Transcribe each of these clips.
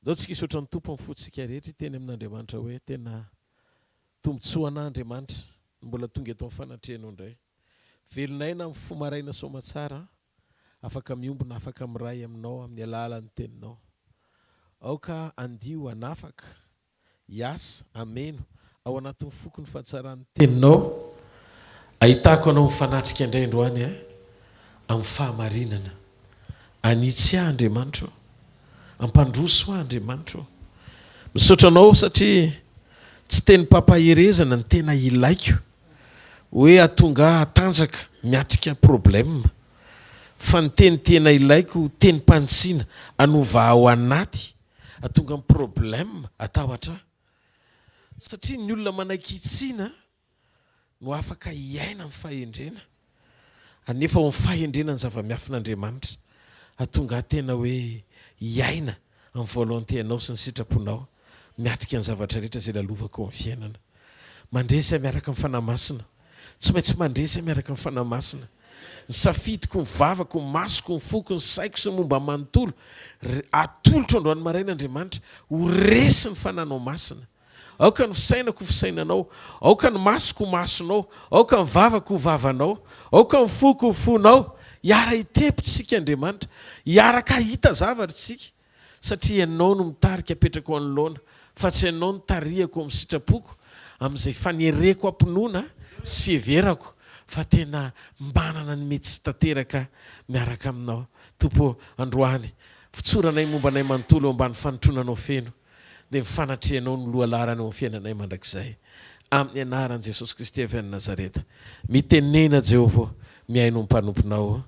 Ndao tsika hisaotra ny Tompo amin'ny fontsika rehetra hiteny amin'Andriamanitra hoe tena tombontsoa anah Andriamanitra ny mbola tonga eto amin'ny fanatrehanao indray. Velon'aina amin'ny fo maraina soamatsara afaka miombona afaka miray aminao amin'ny alalan'ny teninao. Aoka andio hanafaka Hiasa, hameno, ao anatin'ny foko ny fahatsaran'ny Teninao, ahitako Anao mifanatrika indray androany eh, amin'ny fahamarinana. Anitsy ahy Andriamanitra ô. Ampandroso ahy Andriamanitra ô. Misaotra Anao satria tsy tenim-pampaherezana ny tena ilaiko, hoe hahatonga ahy hatanjaka miatrika problème, fa ny teny tena ilaiko tenim-panitsiana hanova ao anaty Atonga am problème atahotra ahy. Satria ny olona manaiky hitsiana no afaka hiaina am fahendrena. Anefa ao am fahendrena ny zava-miafin'Andriamanitra. Hatonga ahy tena hoe hiaina am volonté anao sy ny sitraponao miatrika ny zavatra rehetra izay lalovako ao am fiainana. Mandresy aho miaraka am Fanahy Masina. Tsy maintsy mandresy aho miaraka amin'ny Fanahy Masina. Ny safidiko, ny vavako, ny masoko, ny foko, ny saiko sy ny momba ahy manontolo, atolotro androany maraina Andriamanitra, ho resy ny Fananao Masina. Aoka ny fisainako ho fisainanao, aoka ny masoko ho masonao, aoka ny vavako ho vavanao, aoka ny foko ho fonao. Hiara-hitepy tsika Andriamanitra, hiaraka hahita zavatra tsika. Satria Ianao no mitarika apetrako anoloana, fa tsy Ianao no tarihako amin'ny sitrapoko, amin'izay fanereko am-pinoana sy fiheverako fa tena manana ny mety sy tanteraka miaraka Aminao. Tompo ô, androany, fotsoranay momba anay manontolo eo ambany fanotronanao feno, dia ny fanatrehanao no lohalaharana eo amin'ny fiainanay mandrakizay. Amin'ny anaran'i Jesosy Kristy avy any Nazareta. Mitenena Jehovah ô, mihaino ny mpanomponao.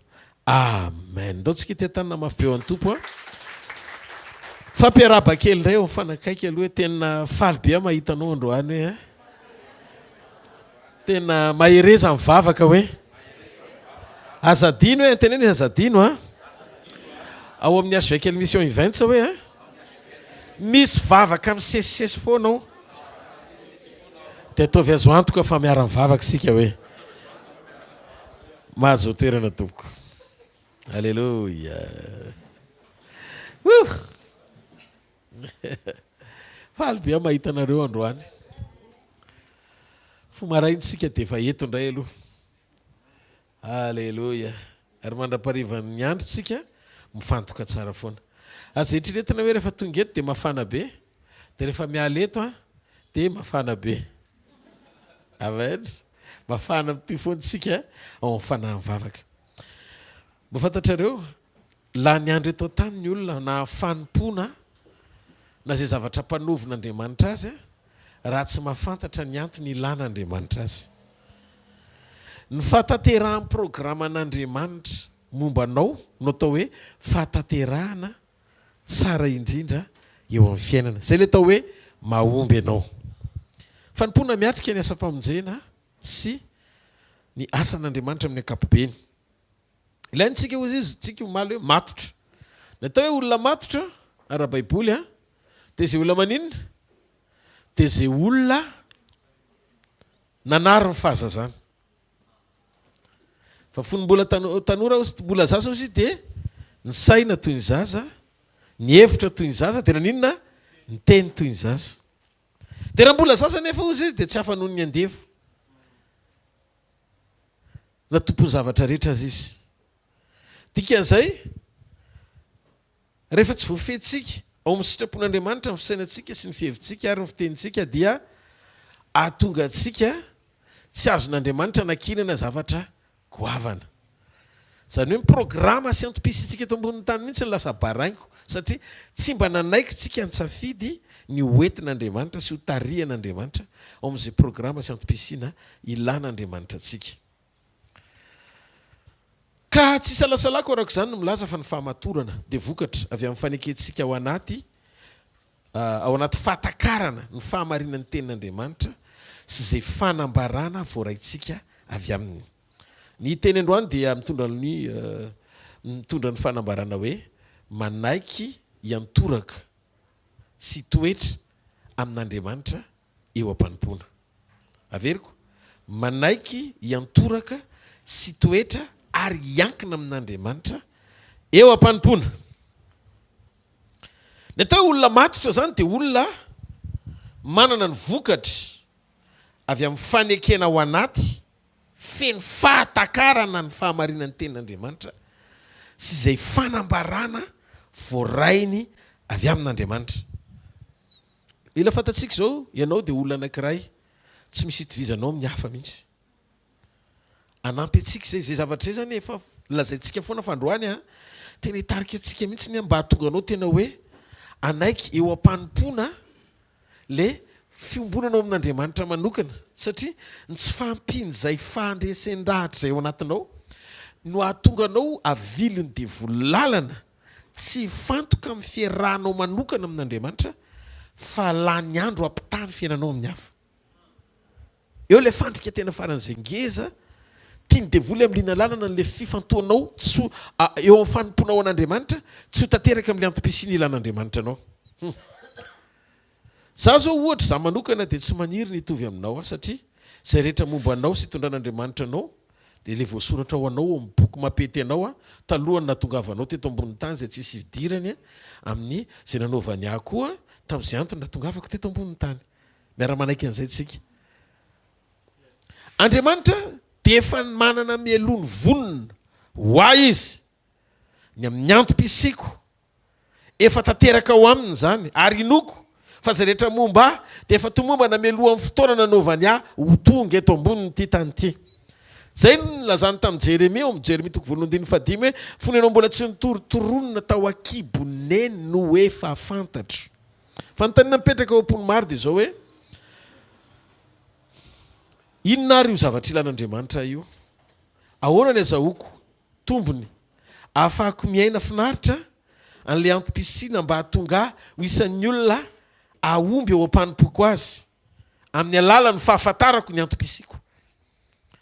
Amen. Ndao tsika hiteha-tanana mafy be ho an'ny Tompo a. Fampiarahaba kely indray eo mifanakaiky aloha hoe tena faly be aho mahita anao androany hoe. Tena mahereza mivavaka hoe. Aza adino hoe, teneno hoe aza adino a. Ao amin'ny HVKL Mission Events hoe a. Misy vavaka misesisesy foana ao. Dia ataovy azo antoka fa miara-mivavaka isika hoe. Mahazo toerana tompoko. Alléluia. Woo! Faly be aho mahita anareo androany. Fo maraina isika dia efa eto indray aloha. Alléluia. Ary mandra-parivan'ny andro tsika mifantoka tsara foana. Aza eritreretina hoe rehefa tonga eto dia mafana be, dia rehefa miala eto an dia mafana be. Amen. Mafana mitohy foana isika ao amin'ny fanahy mivavaka. Mba fantatrareo, lany andro eto an-tany ny olona na fanompoana na izay zavatra ampanovin'Andriamanitra azy raha tsy mahafantatra ny antony ilan'Andriamanitra azy. Ny fahatanterahan'ny programan'Andriamanitra momba anao no atao hoe fahatanterahana tsara indrindra eo amin'ny fiainana. Izay ilay atao hoe mahomby ianao. Fanompoana miatrika ny asam-pamonjena sy ny asan'Andriamanitra amin'ny ankapobeny. Ilaintsika hozy izy, tsika omaly hoe matotra. Ny atao hoe olona matotra ara-baiboly dia izay olona maninona? Dia izay olona nanary ny fahazazana. Fa fony mbola tanora hozy, mbola zaza hozy izy dia nisaina toy ny zaza, nihevitra toy ny zaza, dia naninona? Niteny toy ny zaza. Dia raha mbola zaza nefa hozy izy dia tsy afa noho ny andevo. Na tompon'ny zavatra rehetra aza izy. Dikan'izay, rehefa tsy voafehintsika ao amin'ny sitrapon'Andriamanitra ny fisainantsika sy ny fihevitsika ary ny fitenintsika dia hahatonga antsika tsy azon'Andriamanitra anankinana zavatra goavana. Izany hoe ny programa sy antom-pisiantsika eto ambonin'ny tany mihitsy no lasa baraingo satria tsy mba nanaiky tsika nitsafidy ny ho entin'Andriamanitra sy ho tarihan'Andriamanitra ao amin'izay programa sy antom-pisiana ilan'Andriamanitra antsika. Ka tsy isalasalako araka izany ny milaza fa ny fahamatorana dia vokatra avy amin'ny fanekentsika ao anaty ao anaty fahatakarana ny fahamarinan'ny Tenin'Andriamanitra sy izay fanambarana voaraintsika avy aminy. Ny teny androany dia mitondra ny mitondra ny fanambarana hoe manaiky hiantoraka sy hitoetra amin'Andriamanitra eo am-panompoana. Averiko, manaiky hiantoraka sy hitoetra ary hiankina amin'Andriamanitra eo am-panompoana. Ny atao hoe olona matotra izany dia olona manana ny vokatra avy amin'ny fanekena ao anaty, feno fahatakarana ny fahamarinan'ny Tenin'Andriamanitra sy izay fanambarana voarainy avy amin'Andriamanitra. Mila fantatsika izao, ianao dia olona anankiray tsy misy itovizanao amin'ny hafa mihitsy. Hanampy antsika izay, izay zavatra izay izany efa lazaintsika foana fa androany an, tena hitarika antsika mihitsy ny mba hahatonga anao tena hoe hanaiky eo am-panompoana le fiombonana ao amin'Andriamanitra manokana satria ny tsy fahampian'izay fahandresen-dahatra izay ao anatinao no hahatonga anao havilin'ny devoly lalana tsy hifantoka amin'ny fiarahanao manokana amin'Andriamanitra fa lany andro hampitaha ny fiainanao amin'ny hafa. Eo ilay fandrika tena faran'izay ngeza, tian'ny devoly hamiliana lalana an'ilay fifantohanao tsy ho eo amin'ny fanompoanao an'Andriamanitra, tsy ho tanteraka amin'ilay antom-pisiana ilan'Andriamanitra anao. Hum. Za zao ohatra, za manokana dia tsy maniry ny hitovy aminao aho satria izay rehetra momba anao sy itondran'Andriamanitra anao dia ilay voasoratra ho anao ao amin'ny boky mampety anao talohan'ny nahatongavanao teto ambonin'ny tany izay tsisy idirany amin'ny izay nanaovany ahy koa tamin'izay antony nahatongavako teto ambonin'ny tany. Miara-manaiky an'izay tsika. Andriamanitra dia efa manana mialoha ny vonona ho ahy Izy, ny amin'ny antom-pisiako. Efa tanteraka ao Aminy izany, ary inoako fa izay rehetra momba ahy dia efa tomombana mialohan'ny fotoana nanaovany ahy ho tonga eto ambonin'ity tany ity. Izay no nilazany tamin'i Jeremia ao amin'ny Jeremia toko voalohany andininy fahadimy hoe, Fony ianao mbola tsy notorontoronina tao an-kibon'i neny no efa fantatro. Fanontaniana mipetraka ao am-pon'ny maro dia izao hoe, Inona ary io zavatra ilan'Andriamanitra ahy io? Ahoana ny azahoako tombony ahafahako miaina finaritra an'ilay antom-pisiana mba hahatonga ahy ho isan'ny olona hahomby eo am-panompoako Azy amin'ny alalan'ny fahafantarako ny antom-pisiako?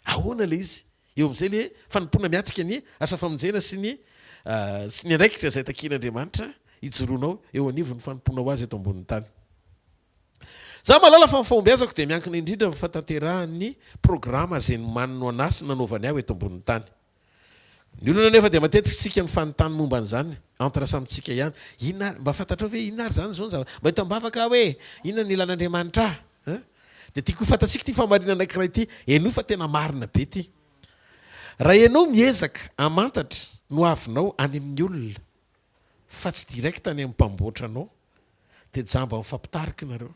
Ahoana ilay izy? Eo amin'izay ilay fanompoana miatrika ny asa famonjena sy ny sy ny andraikitra izay takian'Andriamanitra hijoroanao eo anivon'ny fanompoanao Azy eto ambonin'ny tany. Za mahalala fa ny fahombiazako dia miankina indrindra amin'ny fahatanterahan'ny programa izay nomaniny ho anà sy nanaovany ahy ho eto ambonin'ny tany. Ny olana anefa dia matetika isika mifanontany momba an'izany entre samy tsika ihany. Inona ary, mba fantatrao ve inona ary izany izao ny zava, mba eto am-bavaka aho hoe inona no ilan'Andriamanitra ahy? Hein? Dia tiako ho fantatsika ity fahamarinana anankiray ity, henoy fa tena marina be ity. Raha ianao miezaka hamantatra ny hoavinao any amin'ny olona fa tsy direct any amin'ny mpamboatra anao dia jamba mifampitarika nareo.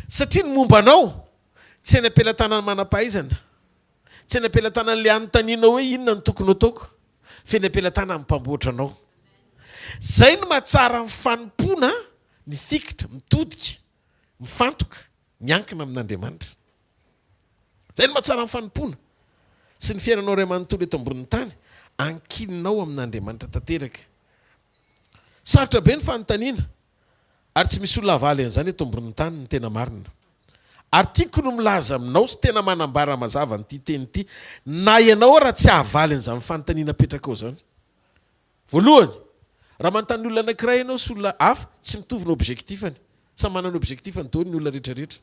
Satria ny momba anao tsy any am-pelatanan'ny manam-pahaizana, tsy any am-pelatanan'ilay anontanianao hoe inona no tokony hataoko, fa eny am-pelatanan'ny mpamboatra anao. Izay no mahatsara ny fanompoana mifikitra, mitodika, mifantoka, miankina amin'Andriamanitra. Izay no mahatsara ny fanompoana sy ny fiainanao iray manontolo eto ambonin'ny tany, ankininao amin'Andriamanitra tanteraka. Sarotra be ny fanontaniana ary tsy misy olona havaly an'izany eto ambonin'ny tany ny tena marina. Ary tiako ny milaza aminao sy tena manambara mazava an'ity teny ity, na ianao ara tsy hahavaly an'izany fanontaniana apetrakao izany. Voalohany, raha manontany olona anankiray ianao sy olona hafa, tsy mitovy ny objectif-ny. Samy manana ny objectif-ny daholo ny olona rehetra rehetra.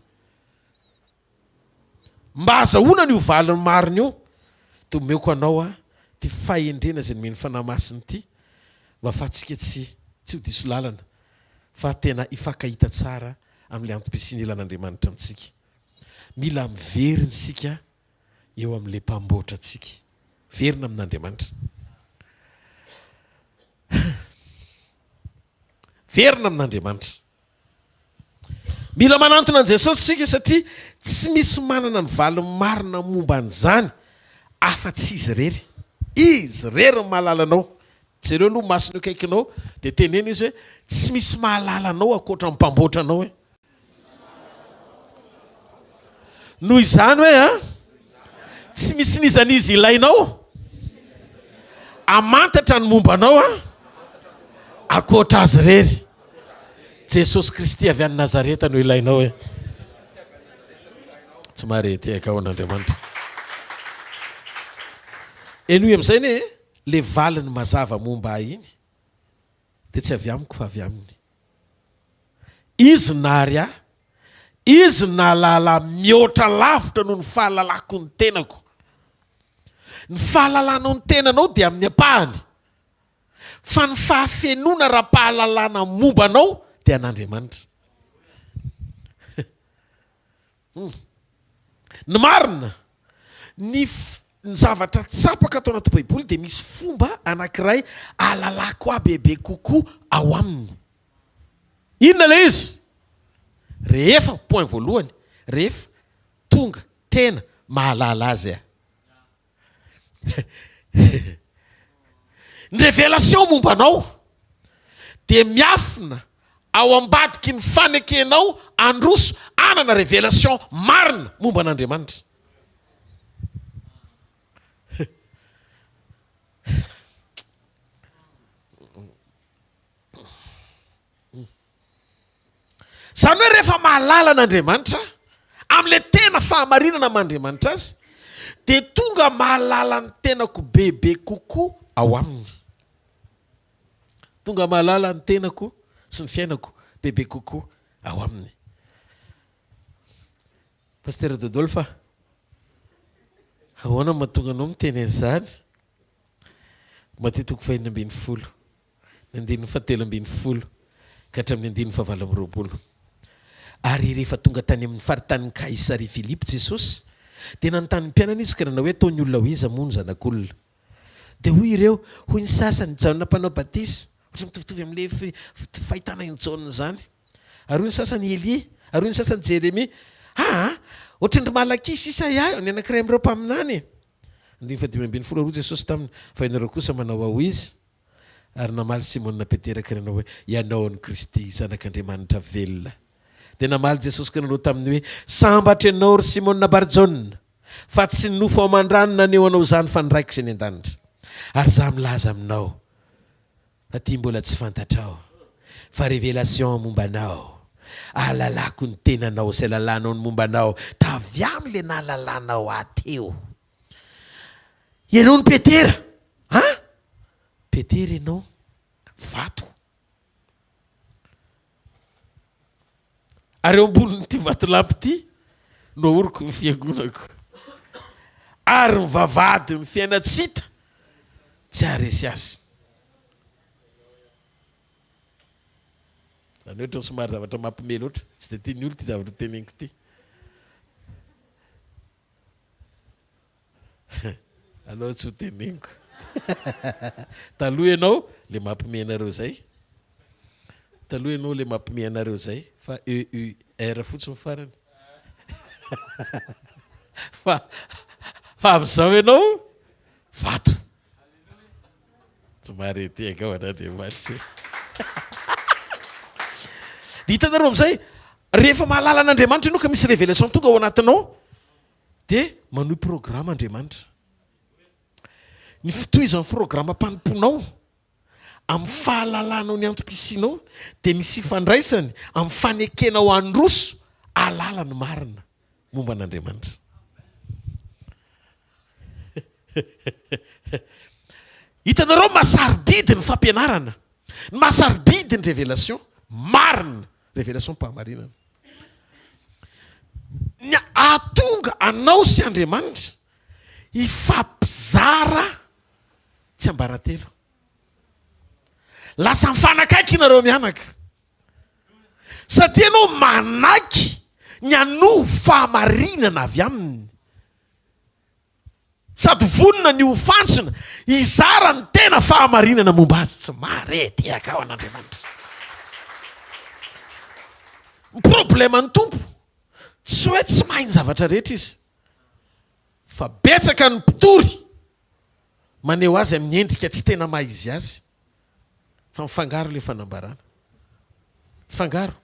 Mba hazahoana an'io valiny marina io, dia omeko anao aho ity fahendrena izay nomen'ny Fanahy Masina ity, mba ahafahantsika tsy tsy ho diso lalana, fa tena hifankahita tsara amin'ilay antom-pisiana ilan'Andriamanitra amintsika. Mila miverina isika eo amin'ilay Mpamboatra antsika. Verina amin'Andriamanitra. Verina amin'Andriamanitra. Mila manantona an'i Jesosy isika satria tsy misy manana ny valiny marina momba an'izany afa-tsy Izy irery. Izy irery no mahalala anao. Jereo aloha masony eo akaikinao dia teneno izy hoe tsy misy mahalala anao ankoatra ny Mpamboatra anao e. Noho izany hoe an, tsy misy n'iza n'iza ilainao hamantatra ny momba anao an, ankoatra Azy irery. Jesosy Kristy avy any Nazareta no ilainao e. Tsy mahare tehaka ao an'Andriamanitra. Henoy amin'izay anie le valiny mazava momba ahy iny dia tsy avy amiko fa avy aminy. Izy nahary ahy, Izy nahalala ahy mihoatra lavitra noho ny fahalalako ny tenako. Ny fahalalanao ny tenanao dia amin'ny ampahany. Fa ny fahafenoana ara-pahalalana momba anao dia an'Andriamanitra. Hum. Ny marina, ny ny zavatra tsapako ato anaty Baiboly dia misy fomba anankiray ahalalako ahy bebe kokoa ao aminy. Inona ilay izy? Rehefa, point voalohany, rehefa tonga tena mahalala azy aho. Ny révélation momba anao dia miafina ao ambadiky ny fanekenao handroso hanana révélation marina momba an'Andriamanitra. Izany hoe rehefa mahalala an'Andriamanitra amin'ilay tena fahamarinana maha Andriamanitra azy dia tonga mahalala ny tenako bebe kokoa ao aminy. Tonga mahalala ny tenako sy ny fiainako bebe kokoa ao aminy. Pasitera Dodolphe a! Ahoana no mahatonga anao miteny an'izany? Matio toko faha-16. ny andininy fahatelo ambin'ny folo ka hatramin'ny andininy fahavalo amby 20. Ary rehefa tonga tany amin'ny faritanin'i Kaisaria Filipo Jesosy, dia nanontany ny mpianany Izy ka nanao hoe, Ataon'ny olona ho iza moa ny Zanak'olona? Dia hoy ireo, Hoy ny sasany, Jaona Mpanao Batisa, ohatra mitovitovy amin'ilay fahitana an'i Jaona izany. Ary hoy ny sasany, Elia. Ary hoy ny sasany, Jeremia. Aa! Ohatran-dry Malakia sy Isaia, ny anankiray amin'ireo mpaminany. Andininy fahadimy ambin'ny folo, Ary hoy Jesosy taminy, Fa ianareo kosa manao ahy ho iza? Ary namaly Simona Petera ka nanao hoe, Ianao no Kristy, Zanak'Andriamanitra velona. Dia namaly Jesosy ka nanao taminy hoe, Sambatra ianao, ry Simona Barjaona, fa tsy ny nofo aman-drà no naneho anao izany fa ny Raiko izay any an-danitra. Ary Izaho milaza aminao, fa ity mbola tsy fantatrao, fa révélation momba anao, ahalalako ny tenanao sy ahalalanao ny momba anao, tavy aminy ilay nahalalanao ahy teo. Ianao no Petera an! Petera ianao, vato. Ary eo ambonin'ity vatolampy ity no ahoriko ny fiangonako. Ary ny vavahadin'ny fiainan-tsy hita tsy haharesy azy. Izany hoe ohatran'ny somary zavatra mampiomehy loatra. Tsy dia tian'ny olona ity zavatra teneniko ity. Aleo tsy ho teneniko. Taloha ianao le mampime anareo zay. Taloha ianao le mampime anareo zay fa EUR fotsiny farany. Fa fa amin'izao ianao vato. Tsy mahare tehaka ho an'Andriamanitra. Dia hitanareo amin'izay rehefa mahalala an'Andriamanitra ianao ka misy révélation tonga ao anatinao Dia manohy programa Andriamanitra. Ny fitohizan'ny frogramam-panompoanao amin'ny fahalalanao ny antom-pisianao dia misy ifandraisany amin'ny fanekenao handroso hahalala ny marina momba an'Andriamanitra. Hitanareo ny maha-sarobidy ny fampianarana, ny maha-sarobidy ny révélation marina, révélation-pahamarinana. Ny hahatonga anao sy Andriamanitra hifampizara tsiambaratelo. Lasa mifanakaiky nareo mianaka. Satria ianao manaiky ny hanovo fahamarinana avy aminy. Sady vonona ny ho fantsona hizara ny tena fahamarinana momba azy. Tsy mahare tehaka ao an'Andriamanitra. Ny problème ny Tompo, tsy hoe tsy mahay ny zavatra rehetra izy, fa betsaka ny mpitory maneho azy amin'ny endrika tsy tena maha izy azy, fa mifangaro ilay fanambarana. Mifangaro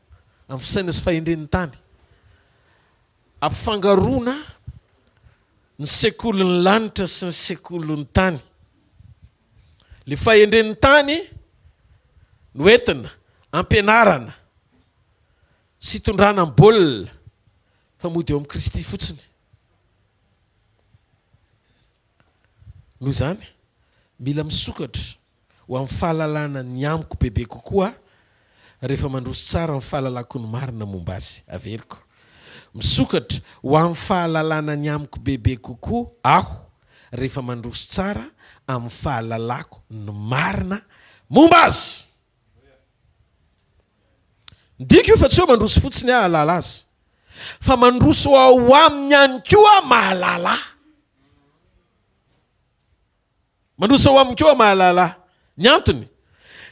amin'ny fisaina sy fahendren'ny tany. Ampifangaroana ny sekolin'ny lanitra sy ny sekolin'ny tany. Le fahendren'ny tany no entina ampianarana sy itondrana ny baolina fa mody eo amin'i Kristy fotsiny. Noho izany, mila misokatra ho amin'ny fahalalana ny amiko bebe kokoa aho rehefa mandroso tsara amin'ny fahalalako ny marina momba azy. Averiko. Misokatra ho amin'ny fahalalana ny amiko bebe kokoa aho rehefa mandroso tsara amin'ny fahalalako ny marina. Momba azy. Midika io fa tsy hoe mandroso fotsiny aho hahalala azy, fa mandroso ao aminy ihany koa aho mahalala ahy. Mandroso ao aminy koa aho mahalala ahy. Ny antony?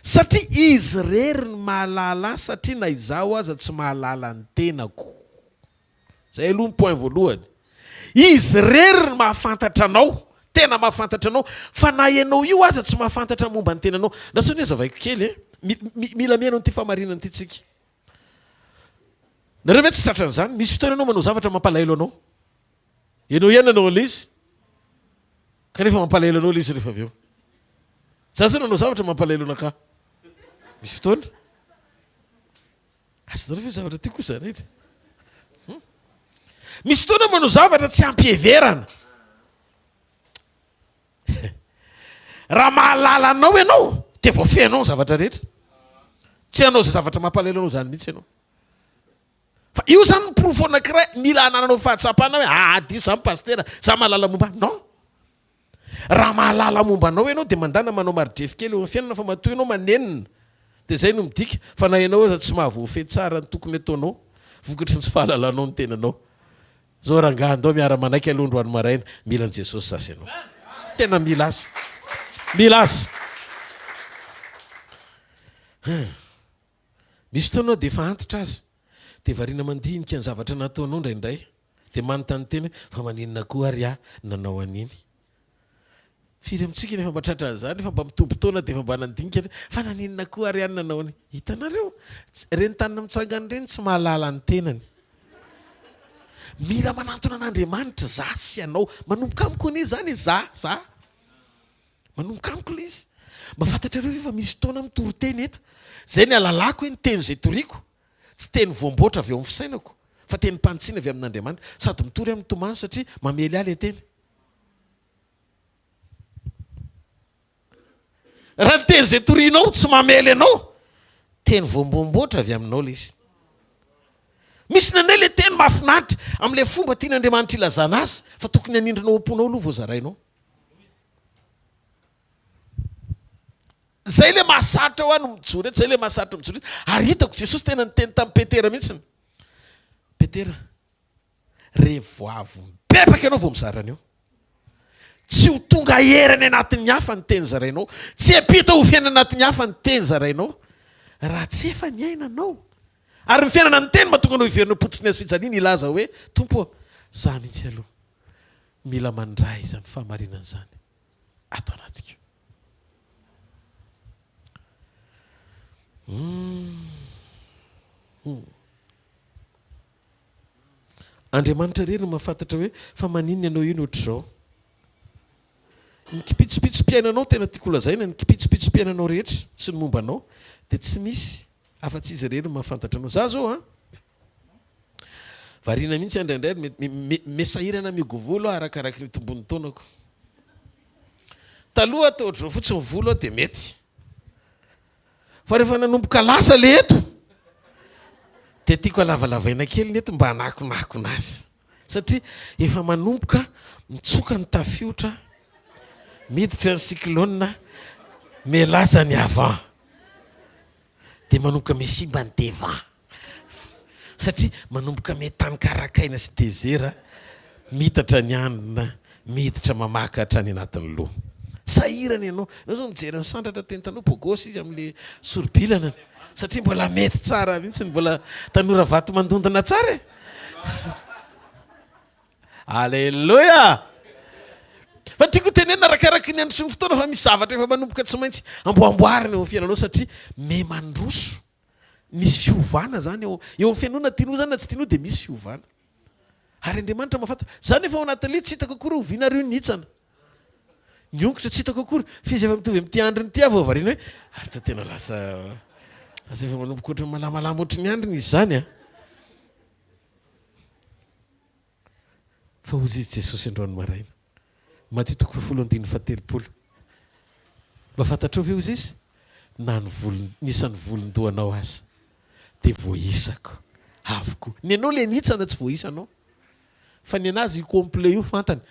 Satria izy irery no mahalala ahy satria na izaho aza tsy mahalala ny tenako. Zay aloha ny point voalohany. Izy irery no mahafantatra anao, tena mahafantatra anao, fa na ianao io aza tsy mahafantatra momba ny tenanao. Andraso anie hazavaiko kely e. Mila mihaino an'ity fahamarinana ity tsika. Nareo ve tsy tratran'izany? Misy fotoana ianao manao zavatra mampalahelo anao. Ianao ihany nanao an'ilay izy, kanefa mampalahelo anao ilay izy rehefa avy eo. Za zao nanao zavatra mampalahelo anakahy. Misy fotoana. Azonareo ve zavatra tiako hozaraina? Hmm? Misy fotoana manao zavatra tsy ampiheverana. Raha mahalala anao ianao, dia voafehinao ny zavatra rehetra. Tsy hanao izay zavatra mampalahelo anao izany mihitsy ianao. Fa io izany ny porofo anankiray mila hanananao fahatsapana hoe ah diso izany pasitera, za mahalala momba ahy. Non. Raha mahalala momba anao ianao dia mandana manao maridrefy kely eo amin'ny fiainana fa matoa ianao manenina dia izay no midika fa na ianao aza tsy mahavoafehy tsara ny tokony ataonao vokatry ny tsy fahalalanao ny tenanao. Zao rangahy andao miara manaiky aloha androany maraina mila an'i Jesosy za sy ianao. Tena mila azy. Mila azy. Hum. Misy fotoana aho dia efa antitra aza dia variana mandinika ny zavatra nataonao indraindray dia manontany tena hoe fa maninona koa ary aho nanao an'iny? Firy amintsika no efa mba tratran'izany, efa mba mitombo taona dia efa mba nandinika hoe fa naninona koa ary aho nanao an'iny? Hitanareo? Ireny tanana mitsangana ireny tsy mahalala ny tenany. Mila manantona an'Andriamanitra za sy ianao. Manomboka amiko anie izany e, za, za. Manomboka amiko ilay izy. Mba fantatrareo ve fa misy fotoana aho mitory teny eto? Izay ny alalako hoe ny teny izay toriko, tsy teny voamboatra avy ao amin'ny fisainako, fa tenim-panitsiana avy amin'Andriamanitra. Sady mitory aho mitomany satria mamely ahy ilay teny. Raha ny teny izay torianao tsy mamely anao, teny voamboamboatra avy aminao ilay izy. Misy indraindray ilay teny mahafinaritra amin'ilay fomba tian'Andriamanitra ilazana azy, fa tokony hanindrona ao am-ponao aloha vao zarainao. Zay le mahasarotra ho ahy no mijoro eto, zay le mahasarotra mijoro eto. Ary hitako Jesosy tena niteny tamin'i Petera mihitsy. Petera, revo avy mibebaka ianao vao mizara an'io. Tsy ho tonga hery any anatin'ny hafa ny teny zarainao. Tsy hiampita ho fiainana anatin'ny hafa ny teny zarainao. Raha tsy efa niainanao. Ary ny fiainana ny teny mahatonga anao hiverina ho pototry ny hazo fijaliana hilaza hoe, Tompo ô, za mihitsy aloha. Mila mandray izany fahamarinana izany ato anatiko. Hum. Andriamanitra irery no mahafantatra hoe fa maninona ianao io no ohatr'izao. Ny kipitsopitsom-piainanao tena tiako holazaina, ny kipitsopitsom-piainanao rehetra sy ny momba anao dia tsy misy afa-tsy izy irery no mahafantatra anao. Za zao an, Variana mihitsy aho indraindray ary mety me sahirana mihogo volo aho arakaraky ny itombon'ny taonako. Taloha atao ohatr'izao fotsiny ny volo aho dia mety. Fa rehefa nanomboka lasa le eto dia tiako halavalavaina kely ny eto mba hanakonakona azy. Satria efa manomboka mitsoka ny tafiotra, miditra ny cyclone, miha-lasa ny avant. Dia manomboka miha-simba ny devant. Satria manomboka miha tany karakaina sy dezera, miitatra ny andrina, miditra mamaka hatrany anatin'ny loha. Sahirana ianao. Ianao izao mijery an'i Sandratra teny taloha, beau gosse izy amin'ilay soribilana. Satria mbola mety tsara mihitsy, mbola tanora vato mandondona tsara e. Aleloia! Fa tiako tenenina arakaraky ny andro sy ny fotoana fa misy zavatra efa manomboka tsy maintsy amboamboarina eo amin'ny fiainanao satria miha mandroso. Misy fiovana zany eo eo amin'ny fiainanao na tianao zany na tsy tianao dia misy fiovana. Ary Andriamanitra mahafantatra. Za nefa ao anatin'ilay tsy hitako akory hoe oviana ary io nihitsana. Ny ongotra tsy hitako akory. F'izy efa mitovy amin'ity andriny ity aho vao variana hoe ary toa tena lasa lasa efa manomboka ohatran'ny malamalama ohatry ny andriny izy izany a. Fa hozy izy Jesosy androany maraina. Matio toko fahafolo andininy fahatelopolo. Mba fantatrao ve hozy izy? Na ny volon, ny isan'ny volon-dohanao aza dia voaisako avokoa. Ny anao le nitsana tsy voaisanao. Fa ny anazy io complet io fantany.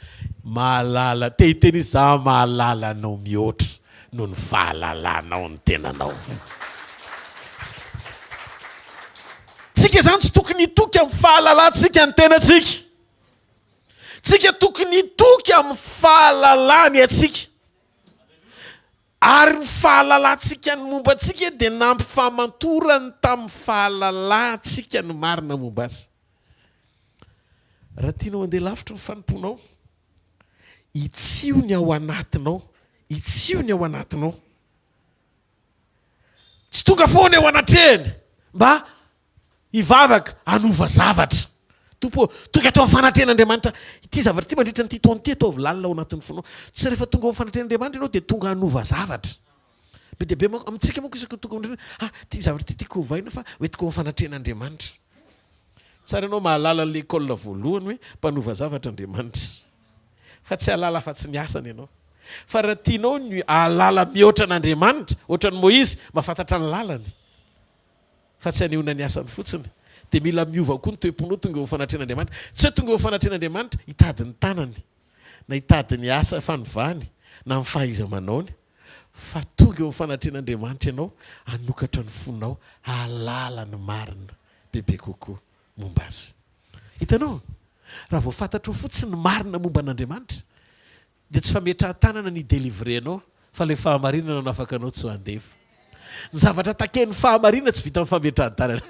Mahalala, te hiteny izy za mahalala anao mihoatra. noho ny fahalalanao ny tenanao. Tsika izany tsy tokony hitoky amin'ny fahalalantsika ny tenantsika. Tsika tokony hitoky amin'ny fahalalany antsika. Ary ny fahalalantsika ny momba antsika dia nampifamantorany tamin'ny fahalalantsika ny marina momba azy. Raha tianao handeha lavitra ny fanompoanao, itsio ny ao anatinao, itsio ny ao anatinao. Tsy tonga foana eo anatrehany mba hivavaka hanova zavatra. Tompo ô, tonga eto amin'ny fanatrehan'Andriamanitra ity zavatra ity mandritra an'ity taona ity, ataovy lalina ao anatin'ny fonao. Tsy rehefa tonga ao amin'ny fanatrehan'Andriamanitra ianao dia tonga hanova zavatra. Be dia be manko, amintsika manko isaky ny tonga amin'ny ah, ity zavatra ity tiako hovaina fa hoentiko ao amin'ny fanatrehan'Andriamanitra. Tsara ianao mahalala an'ilay école voalohany hoe mpanova zavatra Andriamanitra. Fa tsy hahalala afa-tsy ny asany ianao. Fa raha tianao ny hahalala mihoatra an'Andriamanitra, ohatran'i Moizy, mahafantatra ny lalany, fa tsy hanehoana ny asany fotsiny, dia mila miova koa ny toe-ponao tonga eo amin'ny fanatrehan'Andriamanitra. Tsy hoe tonga eo amin'ny fanatrehan'Andriamanitra hitady ny tanany, na hitady ny asa fanovany, na ny fahaiza-manaony, fa tonga eo amin'ny fanatrehan'Andriamanitra ianao hanokatra ny fonao hahalala ny marina bebe kokoa momba Azy. Hitanao? Raha vao fantatrao fotsiny ny marina momba an'Andriamanitra, dia tsy fametrahan-tanana ny hi-delivrer anao fa ilay fahamarinana no afaka anao tsy ho andevo. Ny zavatra taken'ny fahamarinana tsy vitan'ny fametrahan-tanana.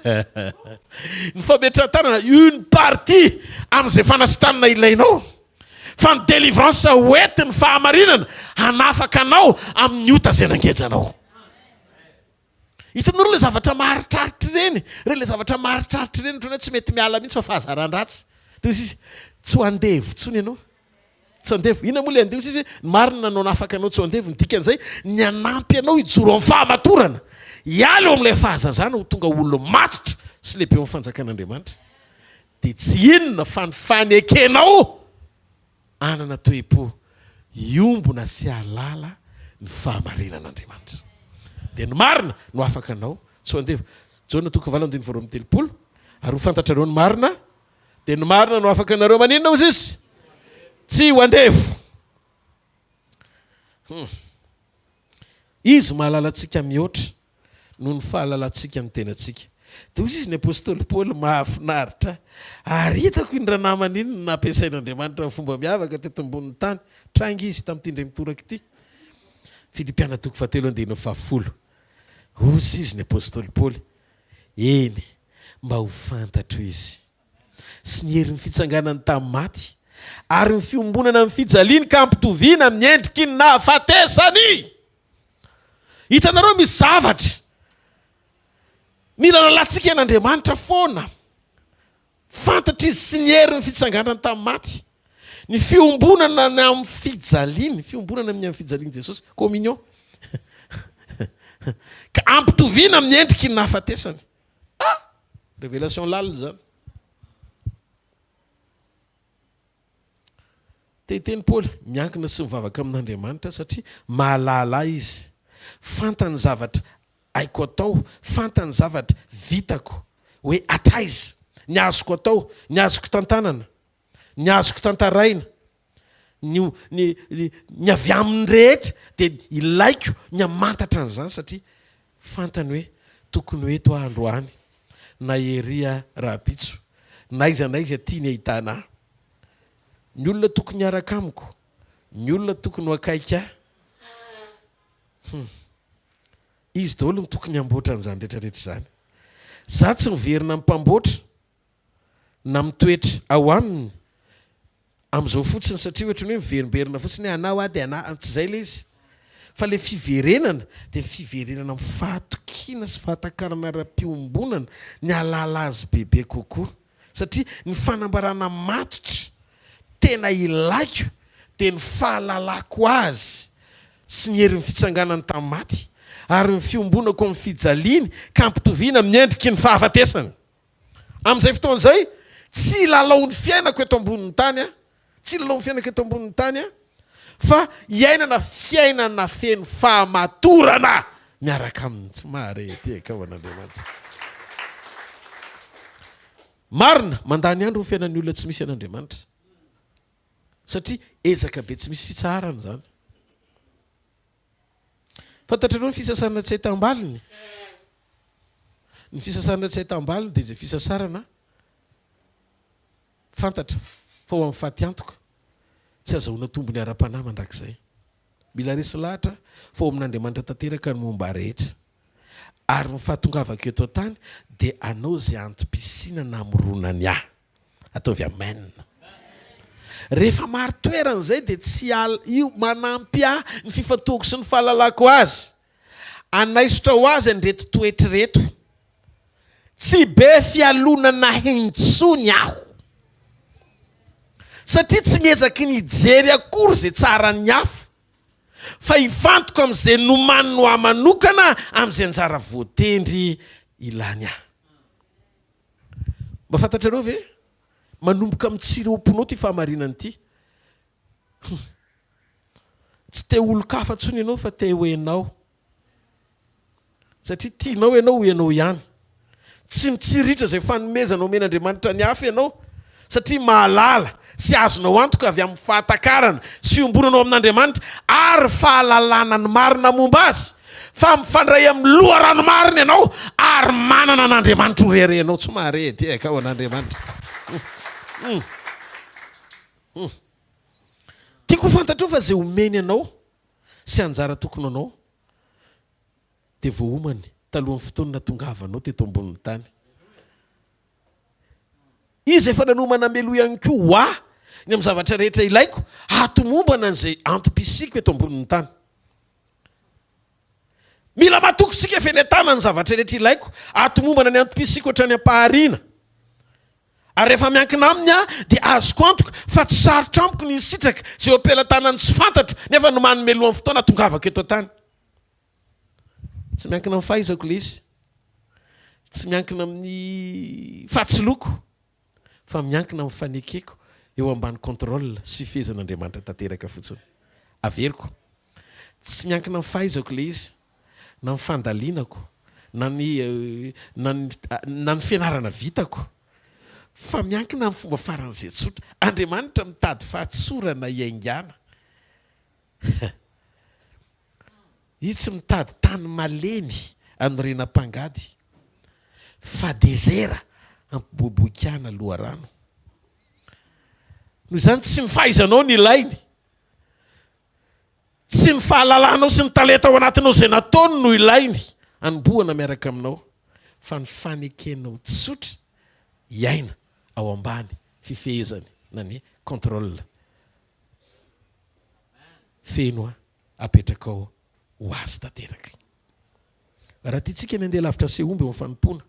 Ny fametrahan-tanana une partie amin'izay fanasitranana ilainao. Fa ny délivrance ho entin'ny fahamarinana hanafaka anao amin'ny ota izay nangeja anao. Hitanareo ilay zavatra maharitraritra ireny, ireny ilay zavatra maharitraritra ireny ohatran'ny hoe tsy mety miala mihitsy fa fahazaran-dratsy. Dia hoy izy, tsy ho andevo intsony ianao. Tsy ho andevo. Inona moa ilay andevo? Hoy izy hoe, ny marina no hanafaka anao tsy ho andevo. Ny dikan'izay, ny hanampy anao hijoro amin'ny fahamatorana, hiala eo amin'ilay fahazazana ho tonga olo-matotra sy lehibe eo amin'ny fanjakan'Andriamanitra. Dia tsy inona fa ny fanekenao hanana toe-po hiombona sy hahalala ny fahamarinan'Andriamanitra. Dia ny marina no afaka anao tsy ho andevo. Jaona toko fahavalo andininy voalohany amby 30, Ary ho fantatrareo ny marina, dia ny marina no afaka anareo maninona hozy izy? Tsy ho andevo. Hum. Izy mahalala antsika mihoatra noho ny fahalalantsika ny tenantsika. Dia hoy izy ny apostoly Paoly, Mahafinaritra ahy, ary hitako iny ranamana iny no nampiasain'Andriamanitra amin'ny fomba miavaka teto ambonin'ny tany. Tranga izy tamin'ity indray mitoraka ity. Filipiana toko fahatelo andininy fahafolo. Hoy izy ny apostoly Paoly, Eny, mba ho fantatro izy, sy ny herin'ny fitsanganany tamin'ny maty, ary ny fiombonana amin'ny fijaliany ka hampitoviana amin'ny endriky ny nahafatesany. Hitanareo misy zavatra mila lalantsika an'Andriamanitra foana. Fantatra izy sy ny herin'ny fitsanganany tamin'ny maty. Ny fiombonana ny amin'ny fijaliany, fiombonana amin'ny amin'ny fijalian'i Jesosy, communion. Ka ampitoviana amin'ny endriky ny nahafatesany. Ah! Révélation lalina izany. Te hiteny Paoly, miankina sy mivavaka amin'Andriamanitra satria mahalala ahy Izy. Fantany ny zavatra haiko atao, fantany ny zavatra vitako, hoe hatraiza, ny azoko atao, ny azoko tantanana, ny azoko tantaraina, ny, ny, ny, ny avy aminy rehetra dia ilaiko ny hamantatra an'izany satria fantany hoe tokony ho eto aho androany na ery aho rahampitso, n'aiza n'aiza tiany ahitana ahy. Ny olona tokony hiaraka amiko, ny olona tokony ho akaiky ahy. Hum. Izy daholo no tokony hamboatra an'izany rehetra rehetra izany. Za tsy miverina amin'ny mpamboatra na mitoetra ao aminy amin'izao fotsiny satria ohatran'ny hoe miverimberina fotsiny hoe anao aho dia anah, tsy izay ilay izy. Fa ilay fiverenana dia fiverenana amin'ny fahatokiana sy fahatakarana ara-piombonana ny hahalala azy bebe kokoa. Satria ny fanambarana matotra tena ilaiko dia ny fahalalako Azy sy ny herin'ny fitsanganany tamin'ny maty ary ny fiombonako amin'ny fijaliany ka ampitoviana amin'ny endriky ny fahafatesany. Amin'izay fotoana izay, tsy hilalao ny fiainako eto ambonin'ny tany aho, tsy hilalao ny fiainako eto ambonin'ny tany aho, fa hiainana fiainana feno fahamatorana miaraka aminy. Tsy mahare ety akao an'Andriamanitra. Marina, mandany andro ny fiainan'ny olona tsy misy an'Andriamanitra. Satria ezaka be tsy misy fitsaharana izany. Fantatrareo ny fisasarana tsy ahitam-baliny? Ny fisasarana tsy ahitam-baliny dia izay fisasarana fantatra fa ho amin'ny fatiantoka, tsy azahoana tombony ara-panahy mandrakizay. Mila resy lahatra fa ao amin'Andriamanitra tanteraka ny momba rehetra. Ary ny fahatongavako eto an-tany dia hanao izay antom-pisiana namoronany ahy. Ataovy amen. Rehefa marin-toerana izay dia tsy al io manampy ahy ny fifantohako sy ny fahalalako azy. Hanaisotra ho azy an'ireto toetra ireto. Tsy be fialonana intsony aho. Satria tsy miezaky ny hijery akory izay tsaran'ny hafa, fa hifantoka amin'izay nomaniny ho ahy manokana amin'izay anjara voatendry ilany ahy. Mba fantatrareo ve? Manomboka mitsiry ao am-ponao ity fahamarinana ity. Hum. Tsy te ho olon-kafa intsony ianao fa te ho ianao. Satria tianao ianao ho ianao ihany. Tsy mitsiriritra izay fanomezana omen'Andriamanitra ny hafa ianao satria mahalala sy azonao antoka avy amin'ny fahatakarana sy iombonanao amin'Andriamanitra ary fahalalana ny marina momba Azy fa mifandray amin'ny loharano marina ianao ary manana an'Andriamanitra ho reharehanao. Tsy mahare tehaka ho an'Andriamanitra. Hum. Hum. Tiako ho fantatrao fa izay omeny anao sy anjara tokony ho anao dia voaomany talohan'ny fotoana nahatongavanao teto ambonin'ny tany. Izy efa nanomana meloa ihany koa ho ahy ny amin'ny zavatra rehetra ilaiko hahatomombana an'izay antom-pisiako eto ambonin'ny tany. Mila matoky isika fa eny an-tanany ny zavatra rehetra ilaiko hahatomombana ny antom-pisiako hatrany am-pahariana. Ary rehefa miankina aminy aho dia azoko antoka fa tsy sarotra amiko ny hisitraka izay eo am-pelatanany tsy fantatro nefa nomaniny mialohan'ny fotoana hahatongavako eto an-tany. Tsy miankina amin'ny fahaizako ilay izy, tsy miankina amin'ny fahatsiloako fa miankina amin'ny fanekeko eo ambany contrôle sy fifehezan'Andriamanitra tanteraka fotsiny. Averiko, tsy miankina amin'ny fahaizako ilay izy na ny fandalinako, na ny na ny na ny fianarana vitako, fa miankina amin'ny fomba faran'izay tsotra. Andriamanitra mitady fahatsorana hiaingàna. Izy tsy mitady tany malemy anorenam-pangady, fa dezera ampiboiboikana loharano. Noho izany tsy ny fahaizanao no ilainy. Tsy ny fahalalanao sy ny talenta ao anatinao izay nataony no ilainy hanombohana miaraka aminao fa ny fanekenao tsotra hiaina ao ambany fifehezany na ny contrôle feno apetrakao ho azy tanteraka. Raha tiantsika ny handeha lavitra sy hahomby eo amin'ny fanompoana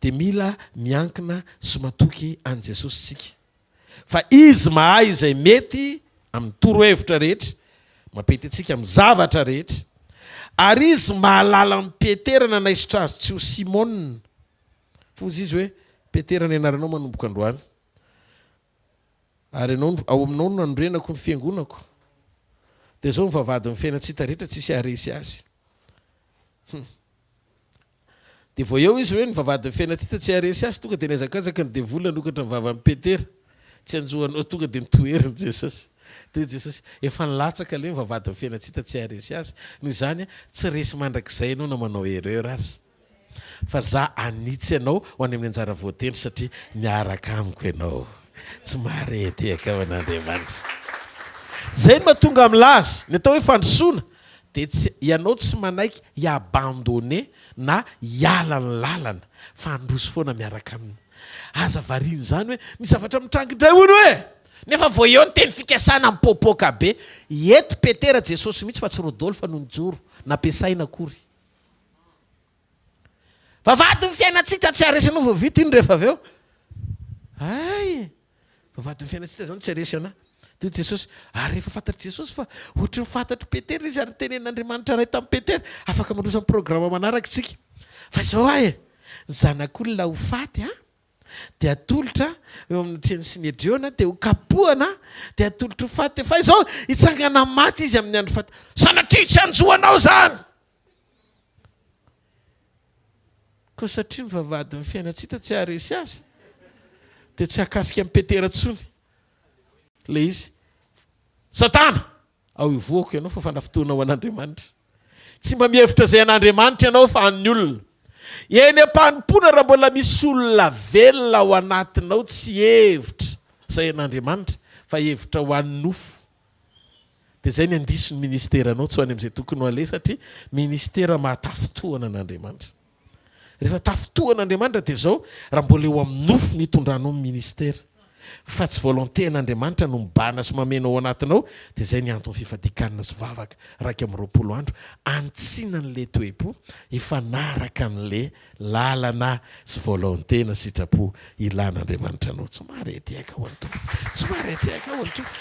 dia mila miankina sy matoky an'i Jesosy isika. Fa Izy mahay izay mety amin'ny torohevitra rehetra, mampety antsika amin'ny zavatra rehetra. Ary Izy mahalala an'i Petera nanaisotra azy tsy ho Simona. Fa hozy Izy hoe, Petera ny anaranao manomboka androany. Ary ianao, ao aminao no nanorenako ny fiangonako. Dia izao ny vavahadin'ny fiainan-tsy hita rehetra tsisy haharesy azy. Hum. Dia vao eo izy hoe ny vavahadin'ny fiainantsika tsy haharesy azy, tonga dia nihazakazaka ny devoly nanokatra ny vavan'i Petera. Tsy hanjo anao, tonga dia notoheriny Jesosy. Dia hoy Jesosy, efa nilatsaka aloha ny vavahadin'ny fiainantsika tsy haharesy azy. Noho izany, tsy resy mandrakizay ianao na manao erreur aza. Fa za hanitsy anao ho any amin'ny anjara voatendry satria miaraka amiko ianao. Tsy mahare tehaka ho an'Andriamanitra. Izay no mahatonga milaza, ny atao hoe fandrosoana dia tsy, ianao tsy manaiky hi-abandonner na hiala ny lalana fa handroso foana miaraka aminy. Aza variana izany hoe misy zavatra mitranga indray hono e! Nefa vao eo ny teny fikasana mipoapoaka be. Eto Petera Jesosy mihitsy fa tsy Rodolphe no nijoro, nampiasaina akory. Vavahadin'ny fiainantsika tsy haharesy anao vao vita iny rehefa avy eo. Hay e! Vavahadin'ny fiainantsika izany tsy haresy anà. Dia hoy Jesosy, ary rehefa fantatr'i Jesosy fa ohatry ny fantatr'i Petera izy ary nitenenin'Andriamanitra Ray tamin'i Petera, afaka mandroso amin'ny programa manaraka isika. Fa izao aho e! Ny Zanak'olona ho faty an! Dia atolotra eo amin'ny treny Synedriona, dia ho kapohana, dia atolotra ho faty. Fa izao, hitsangana maty izy amin'ny andro faty. Sanatria tsy hanjo anao izany! Koa satria ny vavahadin'ny fiainan-tsy hita tsy haharesy azy, dia tsy hahakasika an'i Petera intsony ilay izy. Satana! Ao ivohoko ianao fa fanafitohana ho an'Andriamanitra. Tsy mba mihevitra izay an'Andriamanitra ianao fa an'ny olona. Eny am-panompoana raha mbola misy olona velona ao anatinao tsy hevitra izay an'Andriamanitra fa hevitra ho an'ny nofo dia izay ny handiso ny ministeranao tsy ho any amin'izay tokony ho aleha satria ministera mahatafintohana an'Andriamanitra. Rehefa tafintohana Andriamanitra dia izao raha mbola eo amin'ny nofo ny hitondranao ny ministera fa tsy volonté an'Andriamanitra no mibahana sy mameno ao anatinao dia izay ny anton'ny fifadian-kanina sy vavaka 21 andro hanitsiana an'ilay toe-po hifanaraka amin'ilay lalana sy volonté na sitrapo ilan'Andriamanitra anao. Tsy mahare tehaka ho an'ny Tompo. Tsy mahare tehaka ho an'ny Tompo.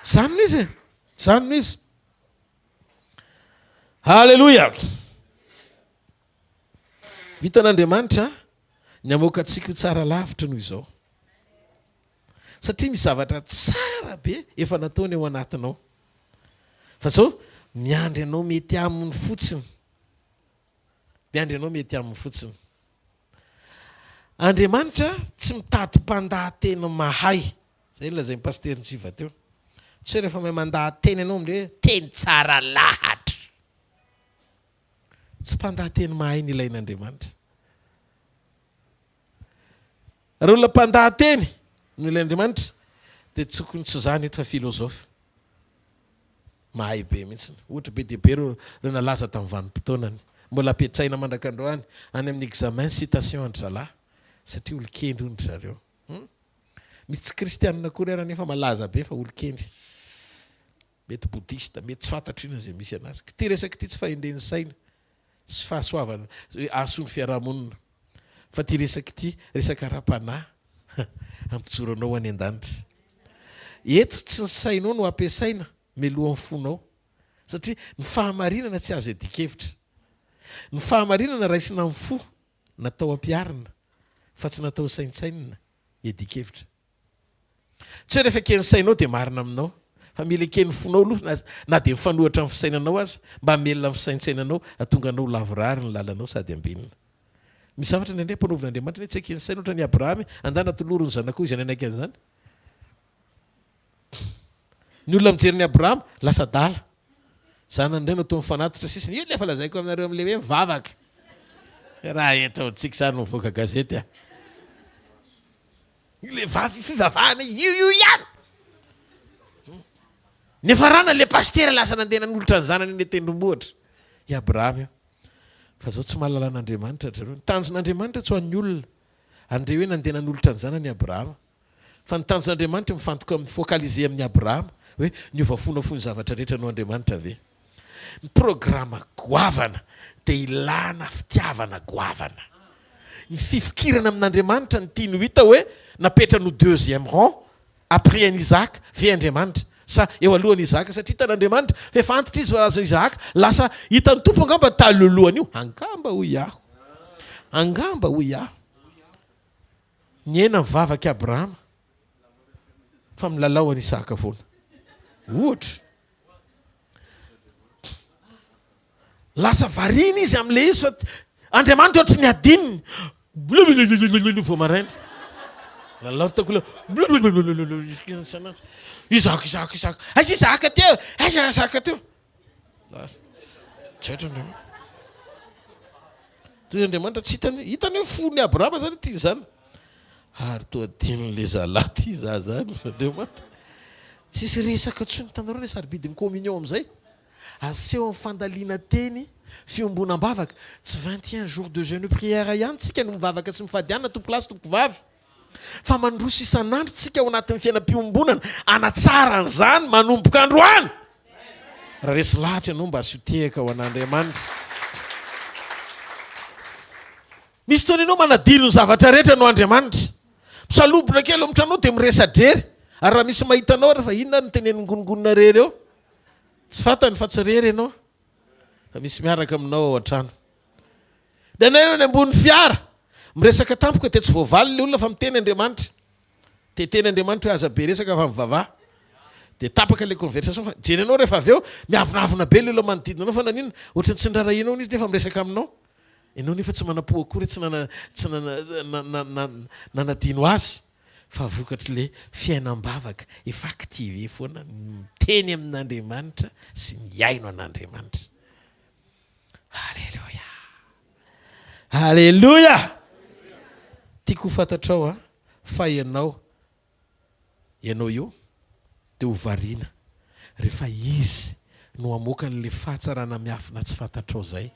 Izany no izy e. Izany no izy. Haleloia! Vitan'Andriamanitra ny hamoaka antsika ho tsara lavitra noho izao. Satria misy zavatra tsara be efa nataony ao anatinao. Fa zao, miandry anao mety aminy fotsiny. Miandry anao mety aminy fotsiny. Andriamanitra tsy mitady mpandahateny mahay. Izay no lazain'i Pasitera Njiva teo. Tsy hoe rehefa mahay mandaha-teny ianao amin'ilay hoe teny tsara lahatra. Tsy mpandaha-teny mahay no ilain'Andriamanitra. Raha olona mpandaha-teny no ilain'Andriamanitra dia tokony tsy izany eto fa philosophe. Mahay be mihitsy. Ohatra be dia be ireo nalaza tamin'ny vanim-potoanany. Mbola ampiasaina mandrak'androany any amin'ny examen citation an-dry zalahy satria olon-kendry hono ry zareo. Hum. Misy tsy kristianina akory ary anefa malaza be fa olon-kendry. Mety boudhiste, mety tsy fantatro inona izay misy anazy. K'ity resaka ity tsy fahendren'ny saina sy fahasoavana hoe ahasoa ny fiarahamonina. Fa ity resaka ity resaka ara-panahy hampijoro anao ho any an-danitra. Eto tsy ny sainao no ampiasaina mialohan'ny fonao. Satria ny fahamarinana tsy azo iadian-kevitra. Ny fahamarinana raisina amin'ny fo natao hampiharina fa tsy natao hosaintsainina, iadian-kevitra. Tsy hoe rehefa eken'ny sainao dia marina aminao, fa mila eken'ny fonao aloha na na dia mifanohitra amin'ny fisainanao aza, mba hamelona ny fisaintsainanao, hahatonga anao ho lavorary ny lalanao sady ambinina. Misy zavatra indraindray ampanaovin'Andriamanitra anie tsy eken'ny saina, ohatra an'i Abrahama, andana tolory ny zanakao izay nanaiky an'izany. Ny olona mijery an'i Abrahama, lasa adala. Zanany indray no ataony fanatitra sisiny. Io ilay efa lazaiko aminareo amin'ilay hoe mivavaka. Raha eto amintsika izany mivoaka gazety a. Ilay vavy fivavahana io io ihany. Niafarana ilay pasitera lasa nandeha nanolotra ny zanany eny an-tendrombohitra. I Abrahama io. Fa zao tsy mahalala an'Andriamanitra ry zareo. Ny tanjon'Andriamanitra tsy ho an'ny olona. Andre hoe nandeha nanolotra ny zanany i Abrahama. Fa ny tanjon'Andriamanitra mifantoka amin'ny focaliser amin'i Abrahama hoe niova fo nafoy ny zavatra rehetra noho Andriamanitra ve? Ny programa goavana dia ilana fitiavana goavana. Ny fifikirana amin'Andriamanitra no tiany ho hita hoe napetrany ho deuxième rang après an'i Isaac ve Andriamanitra sa eo alohan'i Isaac satria hitan'Andriamanitra fa efa antitra izy vao azo Isaac lasa hitan'ny Tompo angamba taloalohan'io angamba hoy aho angamba hoy aho Nihena ny vavak'i Abrahama fa milalao an'i Isaka foana. Ohatra. Lasa variana izy amin'ilay izy fa Andriamanitra ohatry ny adinony. Blulululululu vao maraina. Lalao ny takolaka. Blulululululu isan'andro. Isaka, Isaka, Isaka. Aiza Isaka teo? Aiza Isaka teo? Tsy haiko Andriamanitra. Toy Andriamanitra tsy hitany, hitany hoe fon'i Abrahama zany ity zany. Ary toa adinon'ilay zalahy ity za zany Andriamanitra. Tsisy resaka intsony, hitanareo ilay sarobidin'ny communion amin'izay? Aseho amin'ny fandalinan-teny, fiombonam-bavaka. Tsy 21 jours de jeûne prière ihany tsika no mivavaka sy mifady hanina tompokolahy sy tompokovavy. Fa mandroso isan'andro tsika ao anatin'ny fiainam-piombonana hanatsara an'izany manomboka androany. Raha resy lahatra ianao mba asio tehaka ho an'Andriamanitra. Misy fotoana ianao manadino ny zavatra rehetra noho Andriamanitra. Misalobona kely ao amin'ny tranonao dia miresa-drery. Ary raha misy mahita anao ary fa inona ary no tenenin'ny ngonongonona rery eo? Tsy fantany fa tsy rery ianao fa misy miaraka aminao ao an-trano. Indraindray ianao eny ambony fiara, miresaka tampoka dia tsy voavaly ilay olona fa miteny Andriamanitra. Dia teny Andriamanitra hoe aza be resaka fa mivavaha. Dia tapaka ilay conversation fa jerenao rehefa avy eo, miavonavona be ilay olona manodidina anao fa naninona? Ohatran'ny tsy niraharahianao izy nefa miresaka aminao. Ianao nefa tsy manam-po akory tsy nana tsy nana nanadino azy fa vokatr'ilay fiainam-bavaka efa activé foana miteny amin'Andriamanitra sy mihaino an'Andriamanitra. Aleloia! Aleloia! Tiako ho fantatrao a, fa ianao, ianao io dia ho variana rehefa Izy no hamoaka an'ilay fahatsarana miafina tsy fantatrao izay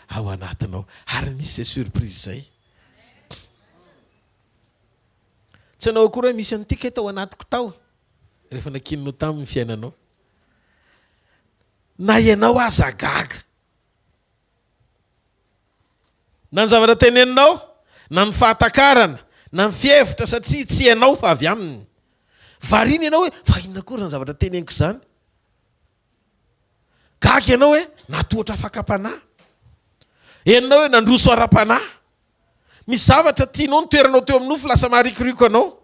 ao anatinao. Ary misy izay surprise izay. Tsy hanao akory hoe misy an'ity kay tao anatiko tao rehefa nankininao taminy ny fiainanao. Na ianao aza gaga. Na ny zavatra teneninao, na ny fahatakarana, na ny fihevitra satria tsy ianao fa avy aminy. Variana ianao hoe fa inona akory izany zavatra teneniko izany? Gaga ianao hoe natohatra fakam-panahy. Henonao hoe nandroso ara-panahy. Misy zavatra tianao ny toeranao teo amin'ny nofo lasa maharikoriko anao.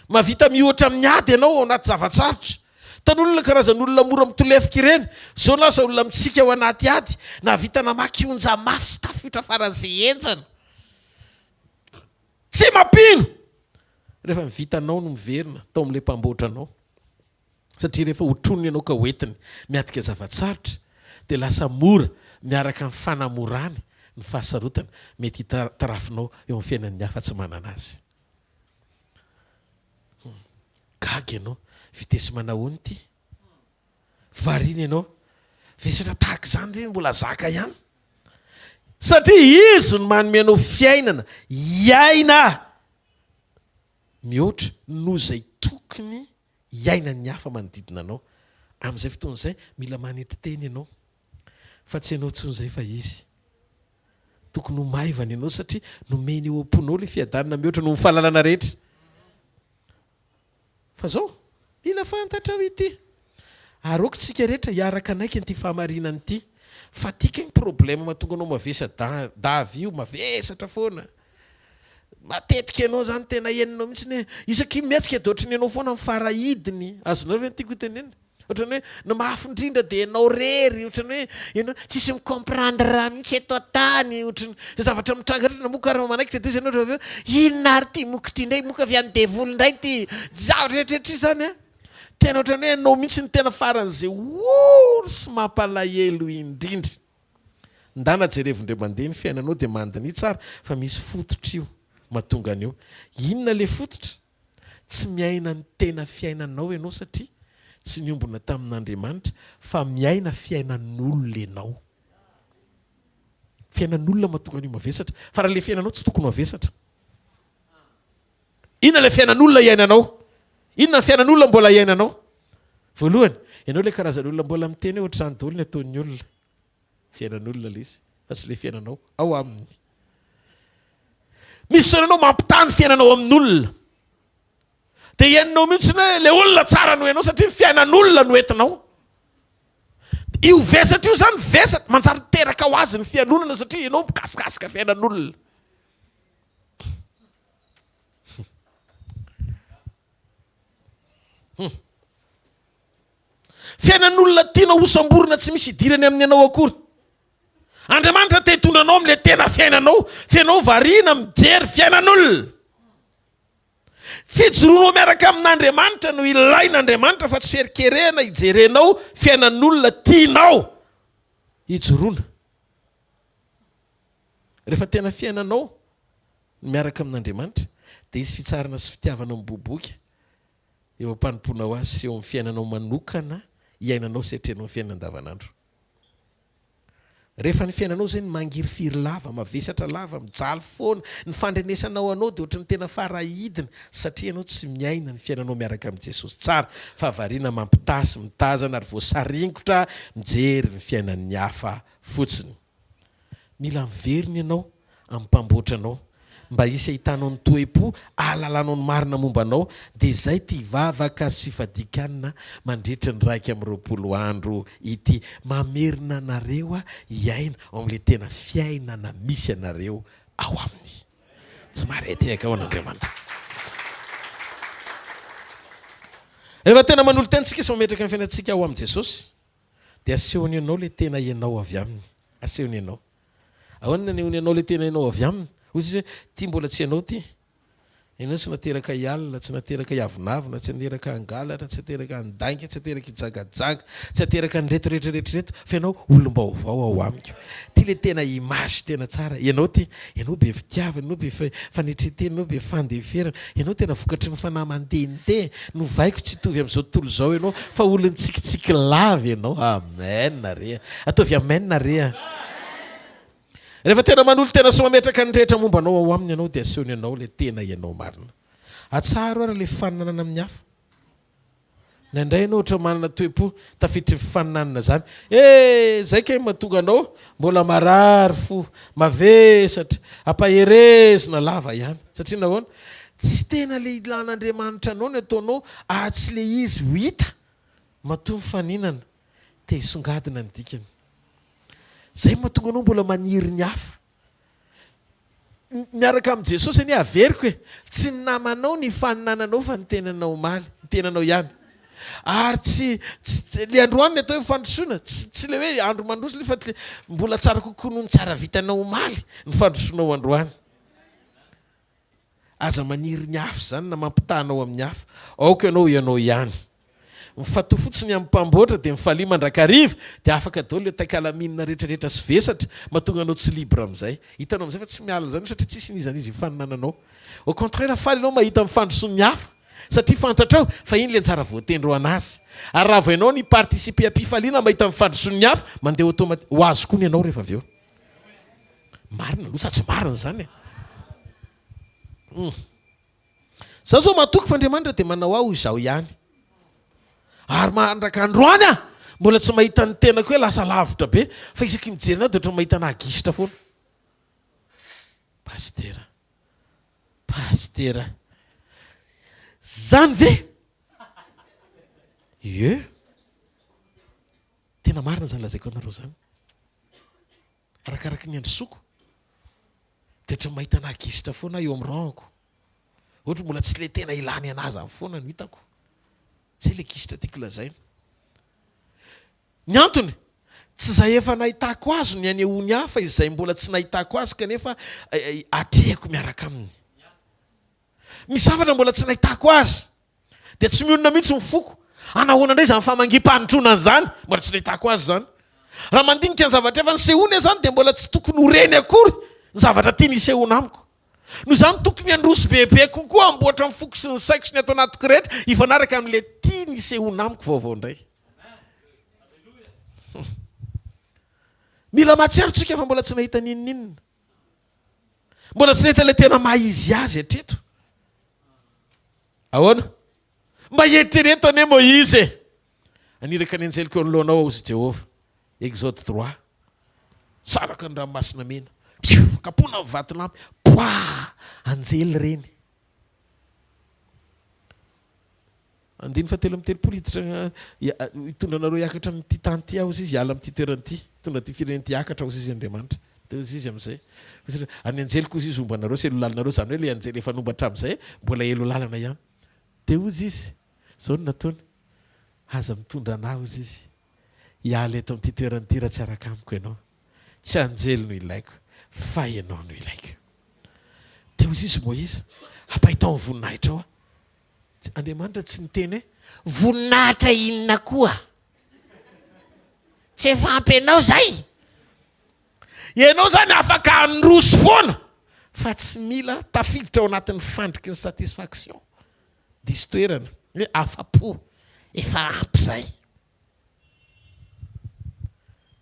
Mahavita miohatra amin'ny ady ianao ao anaty zava-tsarotra. Hitanao olona karazan'olona mora mitolefika ireny, zao lasa olona mitsika ao anaty ady, nahavita namaky onja mafy sy tafiotra faran'izay henjana. Tsy mampino! Rehefa ny vitanao no miverina tao amin'ilay mpamboatra anao. Satria rehefa hotroniny ianao ka hoentiny miatrika zava-tsarotra dia lasa mora miaraka amin'ny fanamorany ny fahasarotana mety hitarafinao eo amin'ny fiainan'ny hafa tsy manana azy. Hum. Gaga ianao. Vitesse manahoana ity? Variana ianao. Vesatra tahaka izany ve mbola zaka ihany? Satria izy no manome anao fiainana hiaina mihoatra noho izay tokony hiainan'ny hafa manodidina anao. Amin'izay fotoana izay, mila manetry tena ianao, fa tsy ianao intsony izay fa Izy. Tokony ho maivana ianao satria nomeny eo am-ponao ilay fiadanana mihoatra noho ny fahalalana rehetra. Fa izao, mila fantatrao ity. Ary aoka isika rehetra hiaraka hanaiky an'ity fahamarinana ity. Fa ty kay ny problème mahatonga anao mavesa-dava io, mavesatra foana. Matetika ianao zany tena henonao mihitsy hoe isaky ny mihetsika dia ohatran'ny ianao foana ny farahidiny. Azonareo ve ny tiako hotenenina? Ohatran'ny hoe ny mafy indrindra dia ianao irery, ohatran'ny hoe ianao tsisy mi-comprendre mihitsy eto an-tany, ohatran'ny izay zavatra mitranga rehetra na moa karaha manaikitra dia hoy ianao rehefa avy eo, inona ary ity moka ity indray, moka avy any devoly indray ity, zavatra rehetra rehetra io izany an! Tena ohatran'ny hoe ianao mihitsy no tena faran'izay ory sy mampalahelo indrindra. Ndana jerevo indray mandeha ny fiainanao dia mandiniha tsara fa misy fototra io mahatonga an'io. Inona ilay fototra? Tsy miaina ny tena fiainanao ianao satria tsy niombona tamin'Andriamanitra fa miaina fiainan'olona ianao. Fiainan'olona mahatonga an'io mavesatra fa raha ilay fiainanao tsy tokony ho havesatra. Inona ilay fiainan'olona iainanao? Inona ny fiainan'olona mbola iainanao? Voalohany, ianao ilay karazan'olona mbola miteny hoe ohatr'izany daholo ny ataon'ny olona. Fiainan'olona ilay izy, fa tsy ilay fiainanao ao aminy. Misy fotoana ianao mampitaha ny fiainanao amin'olona. Dia henonao mihitsy hoe ilay olona tsara noho ianao satria ny fiainan'olona no entinao. Io vesatra io izany vesatra, manjary teraka ho azy ny fialonana satria ianao mikasikasika fiainan'olona. Fiainan'olona tianao hosamborina tsy misy idirany amin'ny anao akory. Andriamanitra te hitondra anao amin'ilay tena fiainanao, fa ianao variana mijery fiainan'olona. Fijoroanao miaraka amin'Andriamanitra no ilain'Andriamanitra fa tsy fiherikerehana hijerenao fiainan'olona tianao hijoroana. Rehefa tena fiainanao ny miaraka amin'Andriamanitra dia hisy fitsarana sy fitiavana miboiboika eo am-panompoanao Azy sy eo amin'ny fiainanao manokana iainanao sy atrehinao ny fiainana andavanandro. Rehefa ny fiainanao izay no mangirifiry lava, mavesatra lava, mijaly foana, ny fandrenesanao anao dia ohatran'ny tena farahidiny satria ianao tsy miaina ny fiainanao miaraka amin'i Jesosy tsara fa variana mampitaha sy mitazana ary voasaringotra mijery ny fiainan'ny hafa fotsiny. Mila miverina ianao amin'ny Mpamboatra anao, mba hisy hahitanao ny toe-po, hahalalanao ny marina momba anao, dia izay ity vavaka sy fifadian-kanina mandritry ny 21 andro ity. Mamerina anareo aho hiaina ao amin'ilay tena fiainana misy anareo ao aminy. Tsy mahare tehaka ao an'Andriamanitra. Rehefa tena manolo-tena isika sy mametraka ny fiainantsika ao amin'i Jesosy, Dia asehony anao ilay tena ianao avy aminy. Asehony anao. Ahoana no anehoany anao ilay tena ianao avy aminy? Hoy Jesosy hoe, Ity mbola tsy ianao ity. Ianao tsy nateraka hialona, tsy nateraka hiavonavona, tsy nateraka hangalatra, tsy nateraka handainga, tsy nateraka hijangajanga, tsy nateraka an'ireto rehetra rehetra ireto, fa ianao olom-baovao ao amiko. Ity ilay tena image tena tsara. Ianao ity, ianao be fitiavana, ianao be fanetren-tena, ianao be fandeferana, ianao tena vokatry ny fanahy mandehandeha. Novaiko tsy hitovy amin'izao tontolo izao ianao, fa olon'ny tsikitsiky lava ianao. Amen re a! Ataovy amen re a! Rehefa tena manolo-tena sy mametraka ny rehetra momba anao ao aminy ianao dia asehony anao ilay tena ianao marina. Atsaharo ary ilay fifaninanana amin'ny hafa. Indraindray ianao ohatra manana toe-po tafiditry ny fifaninanana izany. Eh, izay kay mahatonga anao mbola marary fo, mavesatra, ampaherezina lava ihany. Satria nahoana? Tsy tena ilay ilan'Andriamanitra anao ny ataonao ary tsy ilay izy ho hita matoa mifaninana. Te hisongadina ny dikany. Zay no mahatonga anao mbola maniry ny hafa. Miaraka amin'i Jesosy anie averiko e, tsy ny namanao ny hifaninananao fa ny tenanao omaly, ny tenanao ihany. Ary tsy, tsy, le androany ny atao hoe fandrosoana, tsy, tsy le hoe andro mandroso le fa mbola tsara kokoa noho ny tsara vitanao omaly ny fandrosoanao androany. Aza maniry ny hafa izany na mampitaha anao amin'ny hafa. Aoka ianao ho ianao ihany. Mifantoha fotsiny amin'ny Mpamboatra dia mifalia mandrakariva dia afaka daholo ilay taikalamina rehetrarehetra sy vesatra mahatonga anao tsy libre amin'izay. Hitanao amin'izay fa tsy miala izany satria tsisy n'iza n'iza hifaninananao. Au contraire faly ianao mahita ny fandrosoan'ny hafa satria fantatrao fa iny ilay anjara voatendry ho an'azy. Ary raha vao ianao ni-participer am-pifaliana mahita ny fandrosoan'ny hafa, mandeha automatique ho azy koa ny anao rehefa avy eo. Marina aloha sa tsy marina izany e? Hum. Za zao matoky fa Andriamanitra dia manao ahy ho izaho ihany. Ary mandraka androany aho mbola tsy mahita ny tenako hoe lasa lavitra be fa isaky mijery anah dia ohatran'ny mahita anah gisitra foana. Pasitera. Pasitera. Zany ve? Ie. Tena marina izany lazaiko anareo izany. Arakaraky ny androsoako dia ohatran'ny mahita anah gisitra foana aho eo amin'ny rang-ko. Ohatry mbola tsy le tena ilany anah zany foana no hitako. Zay le gisitra tiako lazaina. Ny antony, tsy izay efa nahitako azy no anehoany ahy fa izay mbola tsy nahitako azy kanefa atrehiko miaraka aminy. Misy zavatra mbola tsy nahitako azy. Dia tsy mionona mihitsy ny foko. Anahoana indray izany famangiam-panotronana izany? Mbola tsy nahitako azy izany. Raha mandinika ny zavatra efa nisehoany aho izany dia mbola tsy tokony ho reny akory ny zavatra tiany hisehoana amiko. Noho izany tokony handroso bebe kokoa hamboatra ny foko sy ny saiko sy ny ato anatiko rehetra hifanaraka amin'ilay tiany hisehoana amiko vaovao indray. Mila mahatsiaro tsika fa mbola tsy nahita n'inon'inona. Mbola tsy nahita ilay tena maha izy azy hatreto. Ahoana? Mba eritrereto anie Moizy e! Haniraka ny anjeliko eo anoloanao aho, hozy Jehovah. Exode 3. Saraka ny Ranomasina Mena. Piu! Kapohina ny vatolampy. Poah! Anjely ireny. Andininy fahatelo amby telopolo, Hiditra, hitondra anareo hiakatra amin'ity tany ity aho, hozy izy, hiala amin'ity toerana ity, hitondra ity firenena ity hiakatra, hozy izy Andriamanitra. Dia hozy izy amin'izay, hozy izy, ary ny anjeliko, hozy izy, homba anareo sy elo lalanareo, izany hoe ilay anjely efa nomba hatramin'izay, mbola elo lalana ihany. Dia hozy izy, izao no nataony, Aza mitondra an'ahy, hozy izy, hiala eto amin'ity toerana ity raha tsy araka amiko ianao. Tsy anjely no ilaiko, fa ianao no ilaiko. Dia hozy izy, Moiza, ampahitao ny voninahitrao aho. Andriamanitra tsy niteny hoe, Voninahitra inona koa? Tsy efa ampy anao izay? Ianao izany afaka handroso foana fa tsy mila tafiditra ao anatin'ny fandriky ny satisfaction. Diso toerana. Hoe afa-po. Efa ampy izay.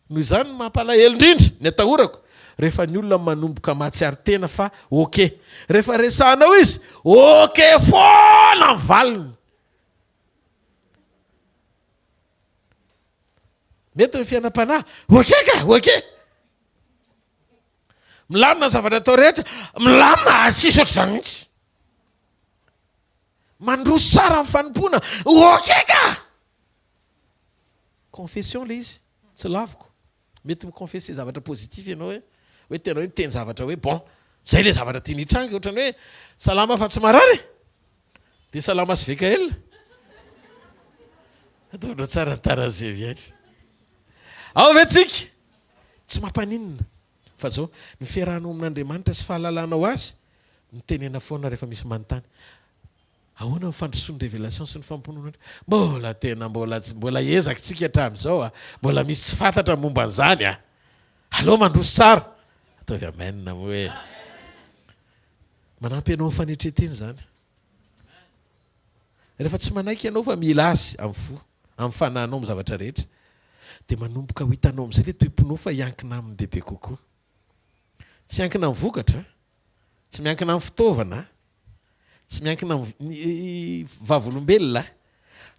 Noho izany ny mampalahelo indrindra, ny atahorako, rehefa ny olona manomboka mahatsiaro tena fa ok. Rehefa resahanao izy, ok foana ny valiny. Mety ny fiainam-panahy, ok ka, ok. Milamina ny zavatra atao rehetra, milamina ary tsisy ohatr'izany mihitsy. Mandroso tsara ny fanompoana, ok ka! Confession le izy, tsy laviko. Mety mi-confesser zavatra positif ianao hoe, hoe tena hoe miteny zavatra hoe bon, zay le zavatra tiany hitranga, ohatran'ny hoe salama fa tsy marary e! Dia salama sy VKL. Ataonao tsara ny tanan'i Zeviel. Ao ve tsika? Tsy mampaninona. Fa zao, ny fiarahanao amin'Andriamanitra sy fahalalanao Azy. Mitenena foana rehefa misy manontany. Ahoana ny fandrosoan'ny révélation sy ny fampinonoana? Mbola tena mbola tsy mbola ezaka tsika hatramin'izao a. Mbola misy tsy fantatra momba an'izany a. Aleo mandroso tsara. Ataovy amen moa e. Manampy anao amin'ny fanetren-tena izany. Rehefa tsy manaiky ianao fa mila azy amin'ny fo, amin'ny fanahinao, amin'ny zavatra rehetra, dia manomboka ho hitanao amin'izay ilay toe-ponao fa hiankina aminy bebe kokoa. Tsy hiankina amin'ny vokatra, tsy miankina amin'ny fitaovana, tsy miankina amin'ny vavolombelona,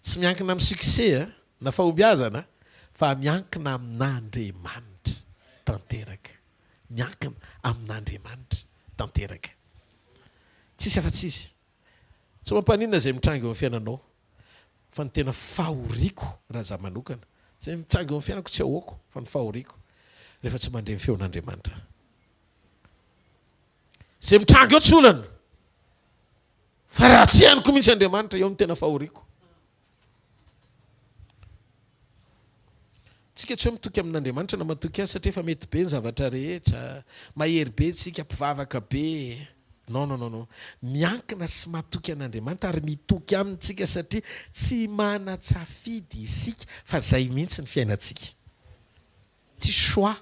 tsy miankina amin'ny succès na fahombiazana fa miankina amin'Andriamanitra tanteraka. Miankina amin'Andriamanitra tanteraka. Tsisy afa-tsy Izy. Tsy mampaninona izay mitranga eo amin'ny fiainanao fa ny tena fahoriako raha za manokana, izay mitranga eo amin'ny fiainako tsy ahoako fa ny fahoriako rehefa tsy mandre ny feon'Andriamanitra aho. Izay mitranga eo tsy olana fa raha tsy henoko mihitsy Andriamanitra eo no tena fahoriako. Tsika tsy hoe mitoky amin'Andriamanitra na matoky azy satria efa mety be ny zavatra rehetra, mahery be tsika, mpivavaka be. Non non non non. Miankina sy matoky an'Andriamanitra ary mitoky aminy tsika satria tsy manan-tsafidy isika fa zay mihitsy ny fiainantsika. Tsisy choix.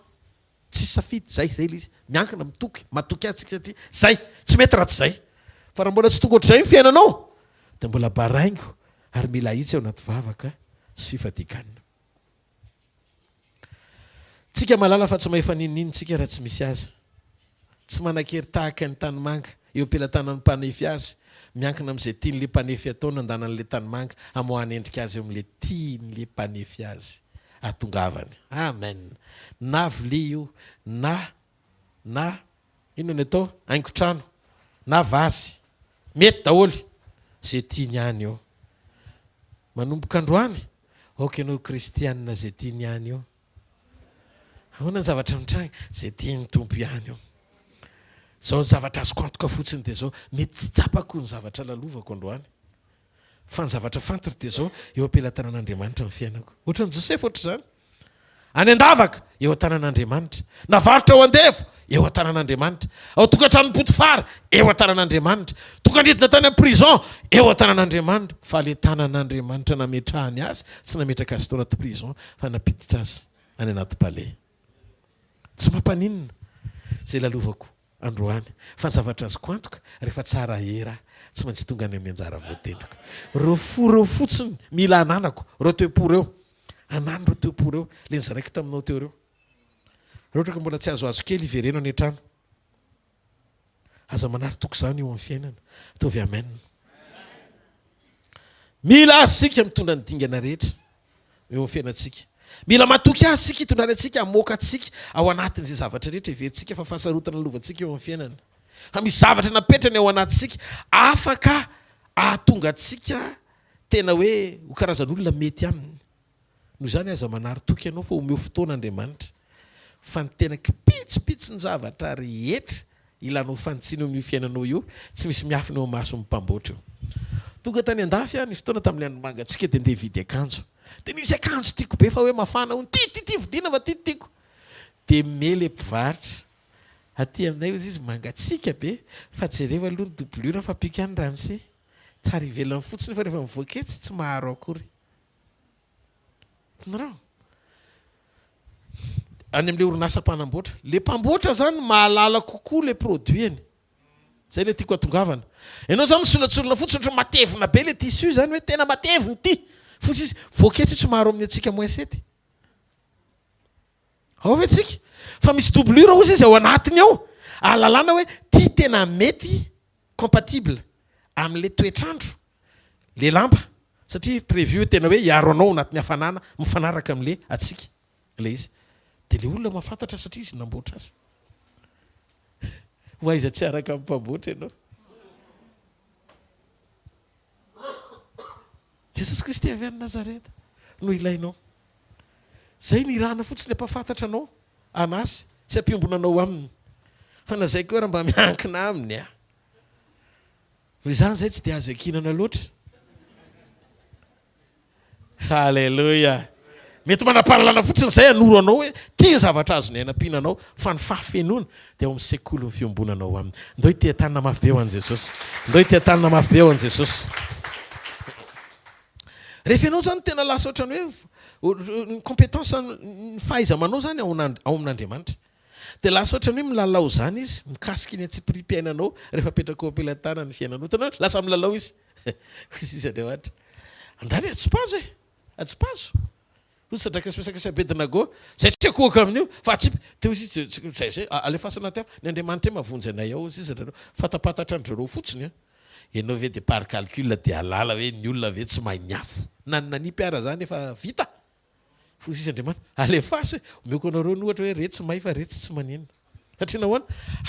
Tsisy safidy, zay, zay le izy. Miankina, mitoky, matoky azy tsika satria zay, tsy mety raha tsy zay. Fa raha mbola tsy tonga ohatr'izay ny fiainanao dia mbola baraingo ary mila ahitsy ao anaty vavaka sy fifadian-kanina. Tsika mahalala fa tsy mahefa n'inon'inona tsika raha tsy misy azy. Tsy manan-kery tahaka ny tanimanga eo am-pelatanan'ny mpanefy azy, miankina amin'izay tian'ilay mpanefy atao no andanan'ilay tanimanga hamoahana endrika azy eo amin'ilay tian'ilay mpanefy azy hahatongavany. Amen! Na vilia io, na, na, inona ny atao? Haingon-trano, na vazy. Mety daholo! Izay tiany ihany eo. Manomboka androany, aoka ianao ho kristianina izay tiany ihany eo. Ahoana ny zavatra mitranga? Izay tian'ny Tompo ihany io. Izao ny zavatra azoko antoka fotsiny dia izao, mety tsy tsapako ny zavatra lalovako androany. Fa ny zavatra fantatro dia izao, eo am-pelatanan'Andriamanitra ny fiainako. Ohatran'i Josefa ohatr'izany. Any an-davaka, eo an-tanan'Andriamanitra. Navarotra ho andevo, eo an-tanan'Andriamanitra. Ao tokantranon'i Potifara, eo an-tanan'Andriamanitra. Tonga nidina tany amin'ny prison, eo an-tanan'Andriamanitra. Fa ilay tanan'Andriamanitra nametrahany azy, tsy nametraka azy tao anaty prison, fa nampiditra azy any anaty palais. Tsy mampaninona izay lalovako androany, fa ny zavatra azoko antoka, rehefa tsara era aho, tsy maintsy tonga any amin'ny anjara voatendriko. Ireo fo ireo fotsiny mila ananako, ireo toe-po ireo. Anano ireo toe-po ireo, ilay nozaraiko taminao teo ireo. Raha ohatra ka mbola tsy azoazo kely, ivereno any an-trano. Aza manary toky izany eo amin'ny fiainana. Ataovy amen. Mila azy isika mitondra ny dingana rehetra eo amin'ny fiainantsika. Mila matoky azy isika hitondrany antsika hamoaka antsika ao anatin'izay zavatra rehetra heverintsika fa fahasarotana lovantsika eo amin'ny fiainana. Fa misy zavatra napetrany ao anatintsika afaka ahatonga antsika tena hoe ho karazan'olona mety aminy. Noho izany aza manary toky ianao fa omeo fotoana Andriamanitra fa ny tena kipitsopitson-javatra rehetra ilanao fanitsiana eo amin'io fiainanao io tsy misy miafina eo imason'ny mpamboatra io. Tonga tany andafy aho nisy fotoana tamin'ilay andro mangatsiaka dia ndeha hividy akanjo. Dia nisy akanjo tiako be fa hoe mafana hono, ty ty ty vidiana fa ty tiako. Dia me le mpivarotra, aty aminay hozy izy mangatsiaka be fa jereo aloha ny doublure fa ampiako ihany ramose. Tsara ivelany fotsiny fa rehefa mivoaka etsy tsy maharo akory. Hitanareo? Any amin'ilay orinasa mpanamboatra. Ilay mpamboatra izany mahalala kokoa ilay produit-ny. Izay ilay tiako hatongavana. Ianao izany misolatsolona fotsiny ohatran'ny matevina be ilay tissu izany hoe tena matevina ity. Fotsy izy. Voaketsa io tsy maharo amin'ny antsika moins sept. Ao ve tsika? Fa misy doublure hozy izy ao anatiny ao. Ahalalana hoe ty tena mety compatible amin'ilay toetr'andro. Le lamba satria prévu tena hoe hiaro anao anatin'ny hafanana mifanaraka amin'le hatsiaka ilay izy. Dia le olona mahafantatra satria izy namboatra azy. Ho aiza tsy araka amin'ny mpamboatra ianao. Jesosy Kristy avy any Nazareta no ilainao. Zay ny irahana fotsiny hampahafantatra anao an'azy sy hampiombona anao aminy. Fa na zay koa ary mba miankina aminy ah. Noho izany izay tsy dia azo iankinana loatra. Haleloia! Mety manam-pahalalana fotsiny izay hanoro anao hoe ty ny zavatra azony hanampiana anao fa ny fahafenoana dia ao amin'ny sekolin'ny fiombonana ao aminy. Ndao hiteha-tanana mafy be ho an'i Jesosy. Ndao hiteha-tanana mafy be ho an'i Jesosy. Rehefa ianao izany tena lasa ohatran'ny hoe ny compétence, ny fahaiza-manao izany ao amin'Andriamanitra. Dia lasa ohatran'ny hoe milalao izany izy, mikasika iny antsipiriam-piainanao rehefa apetraka eo am-pelatanany ny fiainanao. Hitanao? Lasa milalao izy. Hoy izy Andriamanitra, Andany atsipazo e! Atsipazo! Hoy Sadraka sy Mesaka sy Abednago, Izay tsy akohaka amin'io, fa atsipy. Dia hoy izy, Izay, izay, alefaso anaty afo. Ny Andriamanitra mahavonjy anay ao, hoy izy ry zareo. Fantapantatra an-dry zareo fotsiny an! Ianao ve dia par calcul dia hahalala hoe ny olona ve tsy mahay ny afo? Na ny nanipy ara izany efa vita! Hoy sisa Andriamanitra, Alefaso e! Omeko anareo ny ohatra hoe retsy may fa retsy tsy maninona. Satria nahoana?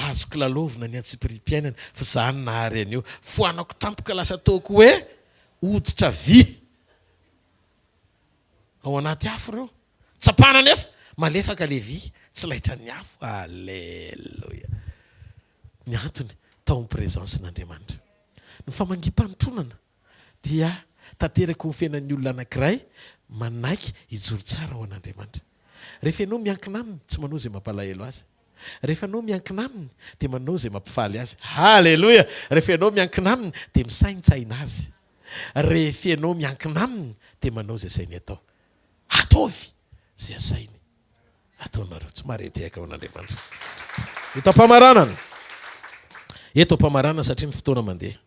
Azoko lalaovina ny antsipiriam-piainana fa izaho no nahary an'io. Foanako tampoka lasa ataoko hoe hoditra vy ao anaty afo ireo. Tsapana anefa, malefaka ilay vy, tsy laitran'ny afo. Aleloia! Ny antony, tao amin'ny présence-n'Andriamanitra. Ny famangiam-panotronana. dia tanteraka ho fiainan'ny olona anankiray manaiky hijoro tsara ho an'Andriamanitra. Rehefa ianao miankina Aminy, tsy manao izay mampalahelo Azy. Rehefa ianao miankina Aminy, dia manao izay mampifaly Azy. Haleloia! Rehefa ianao miankina Aminy, dia misaintsaina Azy. Rehefa ianao miankina Aminy, dia manao izay asainy atao. Ataovy izay asainy ataonareo. Tsy maharetehaka ho an'Andriamanitra. Eto am-pamaranana. Eto am-pamaranana satria ny fotoana mandeha.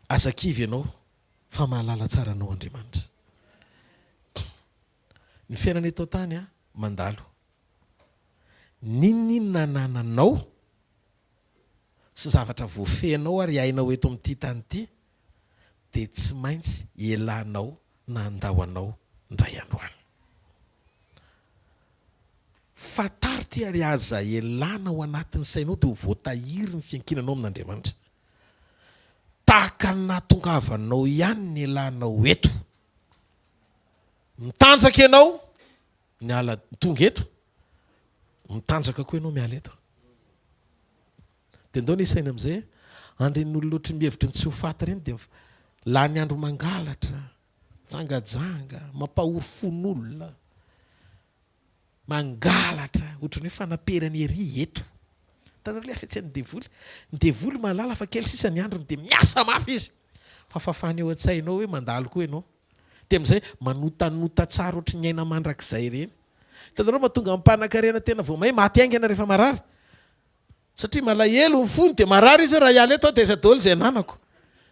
Aza kivy ianao fa mahalala tsara anao Andriamanitra. Ny fiainana eto an-tany mandalo. N'inon'inona anananao sy zavatra voafehinao ary hainao eto amin'ity tany ity dia tsy maintsy elanao na handao anao indray andro any. Fantaro ity ary aza elana ao anatin'ny sainao dia ho voatahiry ny fiankinanao amin'Andriamanitra. Tahaka ny nahatongavanao ihany ny elanao eto. Mitanjaka ianao miala tonga eto, mitanjaka koa ianao miala eto. Dia ndao ny hisaina amin'izay, andrin'ny olona ohatry ny mihevitry ny tsy ho faty ireny dia lany andro mangalatra, mijangajanga, mampahory fon'olona. Mangalatra ohatran'ny hoe fanaperana ery eto. Hitanareo ilay hafetsen'ny devoly? Ny devoly mahalala fa kely sisa ny androny dia miasa mafy izy. Fa fafany ao an-tsainao hoe mandalo koa ianao. Dia amin'izay manotanota tsara ohatry ny aina mandrakizay ireny. Hitanareo mahatonga ny mpanankarena tena vao may maty haingana rehefa marary. Satria malahelo ny fony dia marary izy hoe raha hiala eto aho dia aiza daholo izay ananako.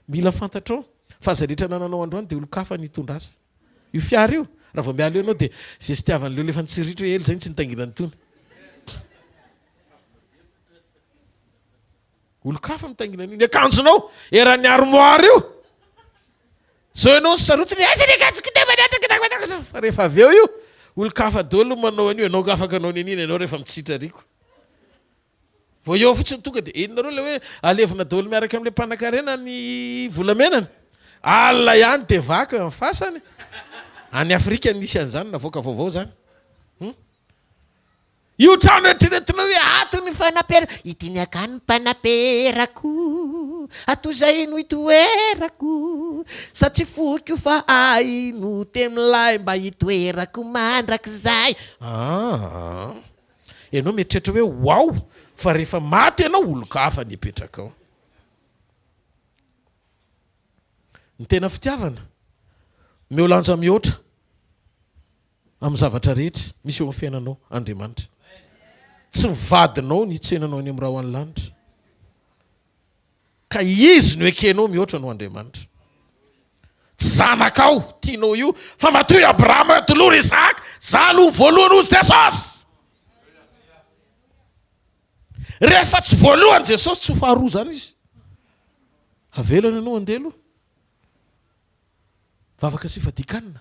Mila fantatrao fa izay rehetra anananao androany dia olon-kafa no hitondra azy. Io fiara io, raha vao miala eo ianao dia zestiavan'ilay olona efa nitsiriritra hoe ela izay no tsy nitaingina an'itony. Olon-kafa mitaingina an'io. Ny akanjonao eran'ny armoire io. Zao ianao ny sarotiny, aiza ny akanjoko teo Fa rehefa avy eo io, olon-kafa daholo no manao an'io, ianao afaka hanao n'inona ianao rehefa mitsitra riko. Vao eo fotsiny tonga dia henonareo ilay hoe alevina daholo miaraka amin'ilay mpanankarena ny volamenany. Alina ihany dia vaky ny fasany. Any Afrika no nisy an'izany, navoaka vaovao izany. Hum. Io trano eritreretinao hoe ato ny fanapera, ity ny akany mpanaperako, ato izay no itoerako, sa tsy foiko fa ahy no temilay mba hitoerako mandrakizay. Aa. Ianao mieritreritra hoe ho ao fa rehefa maty ianao olon-kafa ny hipetraka ao. Ny tena fitiavana, omeo lanja mihoatra amin'ny zavatra rehetra misy eo amin'ny fiainanao Andriamanitra. Tsy ny vadinao no hitsenanao any amin'ny rahon'ny lanitra. Ka Izy no ekenao mihoatra noho Andriamanitra. Tsy zanakao tianao io fa matoa i Abrahama hoe atolory Isahaka, za aloha voalohany hozy Jesosy. Rehefa tsy voalohany Jesosy tsy ho faharoa zany izy. Avelany ianao handeha aloha. Vavaka sy fadikanina,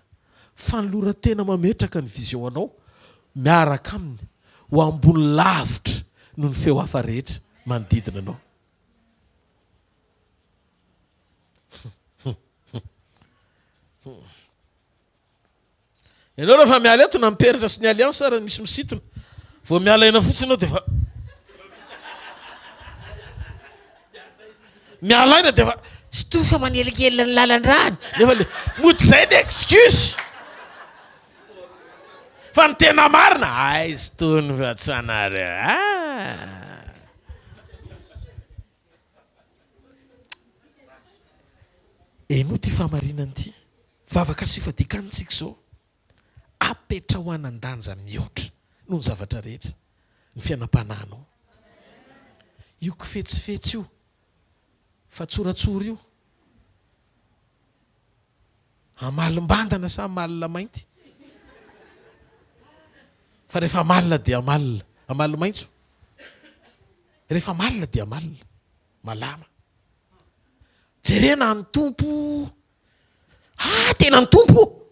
fanoloran-tena mametraka ny vision anao miaraka aminy ho ambony lavitra noho ny feo hafa rehetra manodidina anao. Ianao rehefa miala eto na miperatra sy ny alliance ary misy misintona. Vao miala aina fotsiny ianao dia efa miala aina dia efa Tsy toa fa manelingelina ny lalan-drano. Nefa le mody zay ny excuse. Fa ny tena marina, aiza tony fa tsy anareo ah! Henoy ity fahamarinana ity. Vavaka sy fifadian-kanina isika izao. Apetraho hanan-danja mihoatra noho ny zavatra rehetra ny fiainam-panahinao. Io kifetsifetsy io, fatsoratsora io, Amalim-bandana sa amalina mainty? Fa rehefa amalina dia amalina. Amaly maitso. Rehefa amalina dia amalina. Malama. Jerena ny Tompo. Ah, tena ny Tompo!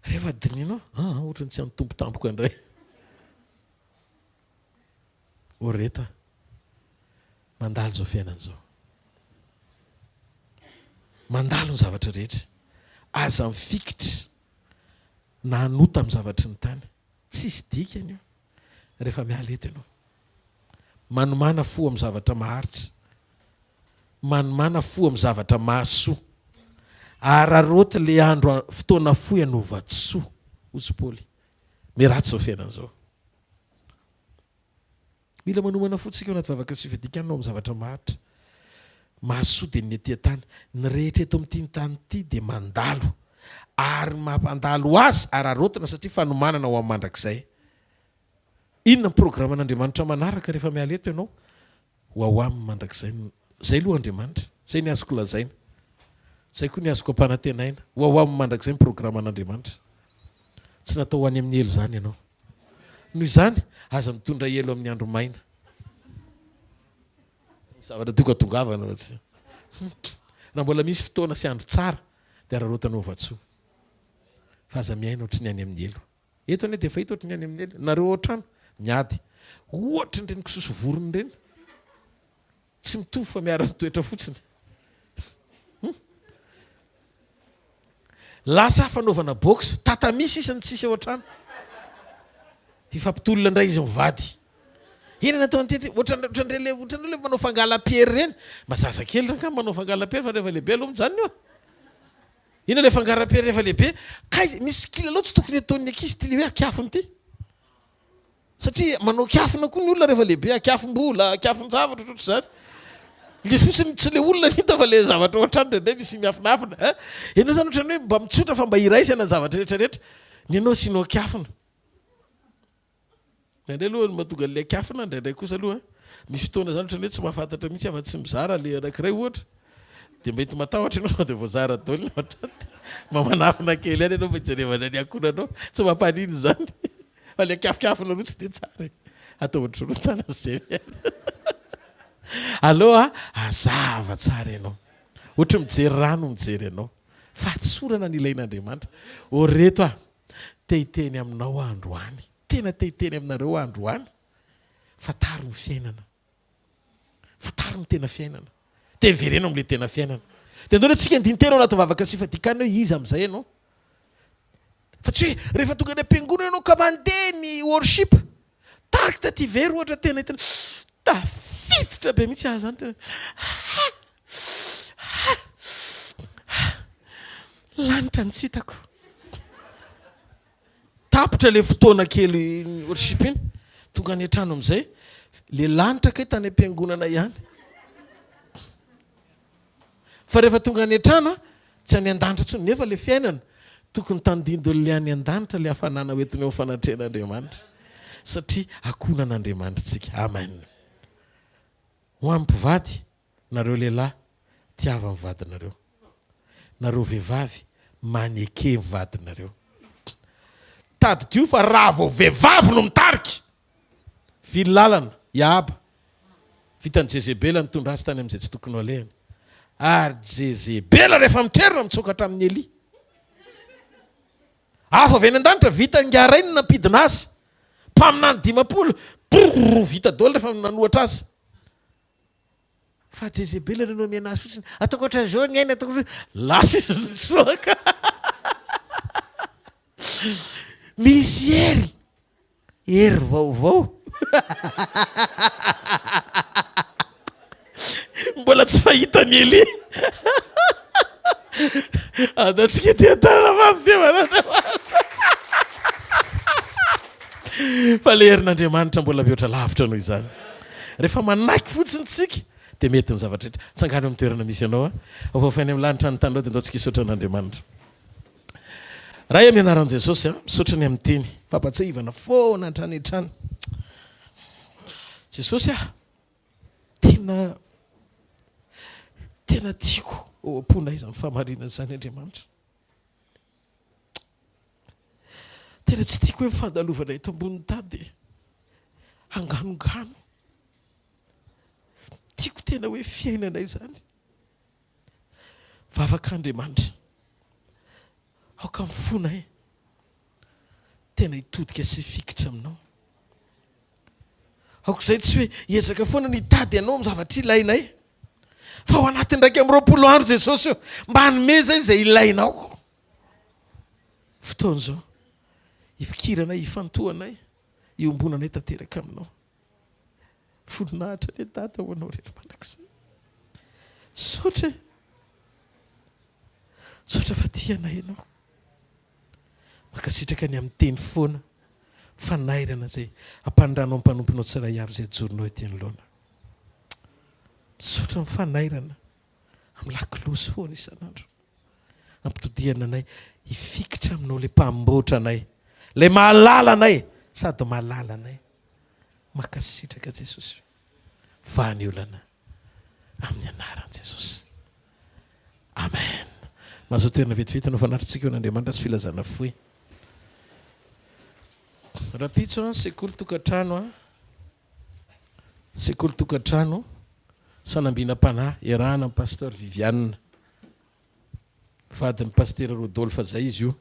Rehefa dinihinao, ah, ohatran'ny tsy an'ny Tompo tampoka indray. O reto a! Mandalo izao fiainana izao. Mandalo ny zavatra rehetra. Aza mifikitra na hanota amin'ny zavatry ny tany. Tsisy dikany io rehefa miala eto ianao. Manomàna fo amin'ny zavatra maharitra. Manomàna fo amin'ny zavatra mahasoa. Araraoty ilay andro fotoana fohy hanaovan-tsoa, hozy Paoly. Miharatsy izao fiainana izao. Mila manomana fo tsika ao anaty vavaka sy fifadian-kanina ao amin'ny zavatra maharitra. Mahasoa dia ny ety an-tany. Ny rehetra eto amin'ity tany ity dia mandalo. Ary mampandalo azy araraotina satria fanomanana ho amin'ny mandrakizay. Inona ny programan'Andriamanitra manaraka rehefa miala eto ianao? Ho ao aminy mandrakizay. Izay aloha Andriamanitra. Izay ny azoko lazaina. Izay koa ny azoko ampanantenaina. Ho ao aminy mandrakizay ny programan'Andriamanitra. Tsy natao ho any amin'ny helo izany ianao. Noho izany, aza mitondra helo amin'ny andro maina. Zavatra tiako hatongavana fa tsy. Raha mbola misy fotoana sy andro tsara dia araraotanao vatsoa. Fa aza miaina ohatry ny any amin'ny helo. Eto anie dia efa hita ohatry ny any amin'ny helo. Nareo ao an-trano miady. Ohatry ny ireny kisoso vorona ireny. Tsy mitovy fa miara-mitoetra fotsiny. Hum. Lasa fanaovana boxe, tatami sisa no tsisy ao an-trano. Hifampitolona indray izy mivady. Inona natao an'ity? Ohatran'ny ohatran'ireny le ohatran'ireo le manao fangalam-piery ireny. Mba zazakely rangahy manao fangalam-piery fa rehefa lehibe aloha mijanona io. Inona le fangalam-piery rehefa lehibe? Kay misy kilalao tsy tokony ataon'ny ankizy ity le hoe akiafina ity. Satria manao kiafina koa ny olona rehefa lehibe, akiafim-bola, akiafin-javatra ohatrohatr'izany. Le fotsiny tsy le olona no hita fa le zavatra ao an-trano indraindray misy miafinafina a! Ianao zany ohatran'ny hoe mba mitsotra fa mba iraisana ny zavatra rehetra rehetra, ny anao asianao kiafina. Indraindray aloha ny mahatonga an'ilay kiafina, indraindray kosa aloha misy fotoana zany ohatran'ny hoe tsy mahafantatra mihitsy afa-tsy mizara le anankiray ohatra. Dia mety matahotra ianao sao dia voazara daholo ny ao an-trano dia mba manafina kely ihany ianao mba hijerevana ny ankohonanao. Tsy mampaninona izany fa ilay kafokafona aloha tsy dia tsara e. Atao ohatry ny sorontana izay ihany. Aleo hazava tsara ianao. Ohatry ny mijery rano mijery anao. Fahatsorana no ilain'Andriamanitra. Ô reto aho, te hiteny aminao aho androany. Tena te hiteny aminareo aho androany. Fantaro ny fiainana. Fantaro ny tena fiainana. Dia mivereno amin'ilay tena fiainana. Dia andao tsika handini-tena ao anaty vavaka sy fifadian-kanina hoe iza amin'izay ianao. Fa tsy hoe rehefa tonga any am-piangonana ianao ka mandeha ny worship, tarika taty very ohatra tena tena tafiditra be mihitsy aho zany tena ha ha ha lanitra ny tsy hitako. Tapitra le fotoana kely worship iny, tonga any an-trano amin'izay, le lanitra kay tany am-piangonana ihany. Fa rehefa tonga any an-trano, tsy any an-danitra intsony, nefa le fiainana, tokony tandindon'le any an-danitra le hafanana ho entiny eo amin'ny fanatrehan'Andriamanitra, satria akohonan'Andriamanitra isika. Amen. Ho an'ny mpivady, Nareo lehilahy, tiava ny vadinareo. Nareo vehivavy, maneke ny vadinareo. Tadidio fa raha vao vehivavy no mitarika, vily lalana i Ahaba. Vitan'i Jezebela nitondra azy tany amin'izay tsy tokony ho alehany. Ary Jezebela rehefa mitrerona mitsoaka hatramin'i Elia. Afo avy any an-danitra, vitan'i Ingahy Ray ny nampidina azy. Mpaminany 50, brrr, vita daholo rehefa nanohatra azy. Fa Jezebela no nomena azy fotsiny. Ataoko ohatran'izao ny aina, ataoko ohatran'izao. Lasa izy nitsoaka. Misy hery, hery vaovao. Mbola tsy fahitan'i Elia. Andaontsika ety an-tanana fa fitiavana Andriamanitra. Fa le herin'Andriamanitra mbola mihoatra lavitra noho izany. Rehefa manaiky fotsiny tsika dia mety ny zavatra rehetra. Tsangano eo amin'ny toerana misy anao a. Voafainy amin'ny lanitra ny taninao dia ndao tsika hisaotra an'Andriamanitra. Ray amin'ny anaran'i Jesosy a, misaotra ny amin'ny teny fampatsiahivana foana hatrany hatrany. Jesosy a, tena tena tiako ao am-ponay izany fahamarinana izany Andriamanitra. Tena tsy tiako hoe ny fandalovana eto ambonin'ny tany dia hanganongano. Tiako tena hoe fiainana izany. Vavaka Andriamanitra. Aoka ny fonay tena hitodika sy hifikitra aminao. Aoka izay tsy hoe hiezaka foana ny hitady anao amin'ny zavatra ilainay. Fa ao anatin'ny 21 andro Jesosy io, mba hanome izay izay ilainao. Fotoana izao, hifikiranay, hifantohanay, hiombonanay tanteraka aminao. Voninahitra anie Dada ho anao irery mandrakizay. Misaotra e. Misaotra fa tia anay ianao. Mankasitraka ny amin'ny teny foana, fanairana izay ampanindranao ny mpanomponao tsiray avy izay ajoronao ety anoloana. Misaotra amin'ny fanairana amin'ny lakolosy foana isan'andro. Ampitodihana anay hifikitra aminao ilay mpamboatra anay, ilay mahalala anay sady malala anay. Mankasitraka Jesosy. Vaha ny olana amin'ny anaran'i Jesosy. Amen. Mahazo toerana vetivety no fanatrintsika eo an'Andriamanitra sy filazana fohy. Rahampitso an, sekoly tokantrano an, sekoly tokantrano, sanambinam-panahy, iarahana amin'i Pasteur Viviane. Vadin'i Pasitera Rodolphe zay izy io.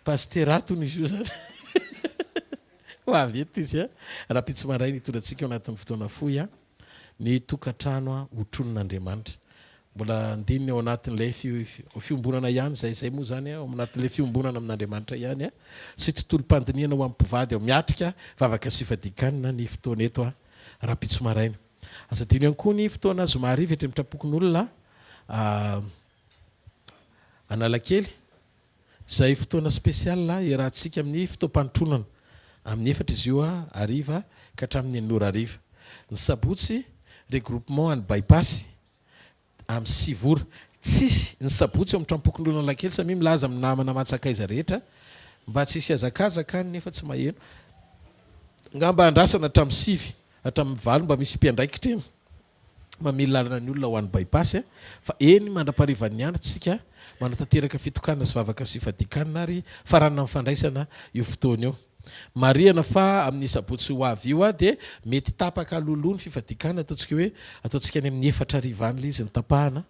Pasitera hono izy io zany. Ho avy eto izy a. Rahampitso maraina hitondra antsika ao anatin'ny fotoana fohy a. Ny tokantrano hotronin'Andriamanitra. Mbola andininy ao anatin'ilay fiombonana ihany izay, izay moa izany ao anatin'ilay fiombonana amin'Andriamanitra ihany sy tontolom-pandinihana ho an'ny mpivady ao miatrika vavaka sy fifadian-kanina ny fotoana eto rahampitso maraina. Aza adino ihany koa ny fotoana zoma hariva eto amin'ny Tranompokonolona Analakely, izay fotoana spécial iarahantsika amin'ny fotoam-panotronana, amin'ny efatra izy io hariva ka hatramin'ny enina ora hariva. Ny sabotsy, regroupement any By-pass amin'ny sivy ora. Tsisy ny sabotsy ao amin'ny Tranompokonolona Analakely, samia milaza amin'ny namana aman-tsakaiza rehetra mba tsy hisy hazakazaka any nefa tsy maheno. Angamba andrasana hatramin'ny sivy hatramin'ny valo mba misy mpiandraikitra eny mamily lalana ny olona ho any By-pass fa eny mandra-paharivan'ny andro tsika manatanteraka fitokanana sy vavaka sy fifadian-kanina ary faranana amin'ny fandraisana io fotoana io. Marihana fa amin'ny sabotsy ho avy io dia mety tapaka alohaloha ny fifadian-kanina ataontsika hoe ataontsika any amin'ny efatra hariva any ilay izy no tapahana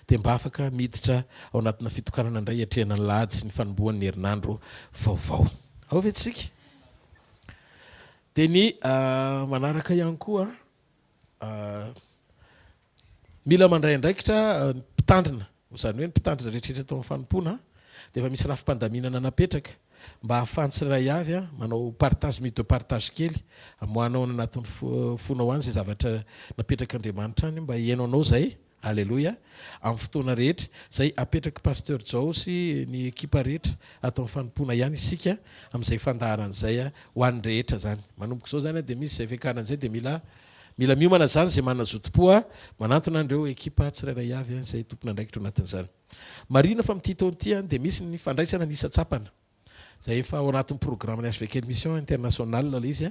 dia mba afaka miditra ao anatina fitokanana indray hiatrehana ny lahady sy ny fanombohan'ny herinandro vaovao. Ao ve tsika? Dia ny manaraka ihany koa, mila mandray andraikitra ny mpitandrina, izany hoe ny mpitandrina rehetra rehetra eto amin'ny fanompoana dia efa misy rafi-pandaminana napetraka mba ahafahan'ny tsirairay avy manao partage, mise de partage kely, amoahanao any anatin'ny fonao any izay zavatra napetrak'Andriamanitra any mba hihaino anao izay Aleloia! Amin'ny fotoana rehetra, izay apetrak'i Pasteur Jao sy ny ekipa rehetra ato amin'ny fanompoana ihany isika amin'izay fandaharana izay ho an'ny rehetra izany. Manomboka izao izany dia misy izay fiakarana izay dia mila mila miomana izany izay manana zotom-po manantona an'ireo ekipa tsirairay avy izay tompon'andraikitra ao anatin'izany. Marihina fa amin'ity taona ity dia misy ny fandraisana ny isan-tsampana izay efa ao anatin'ny programan'ny HVK Mission International ilay izy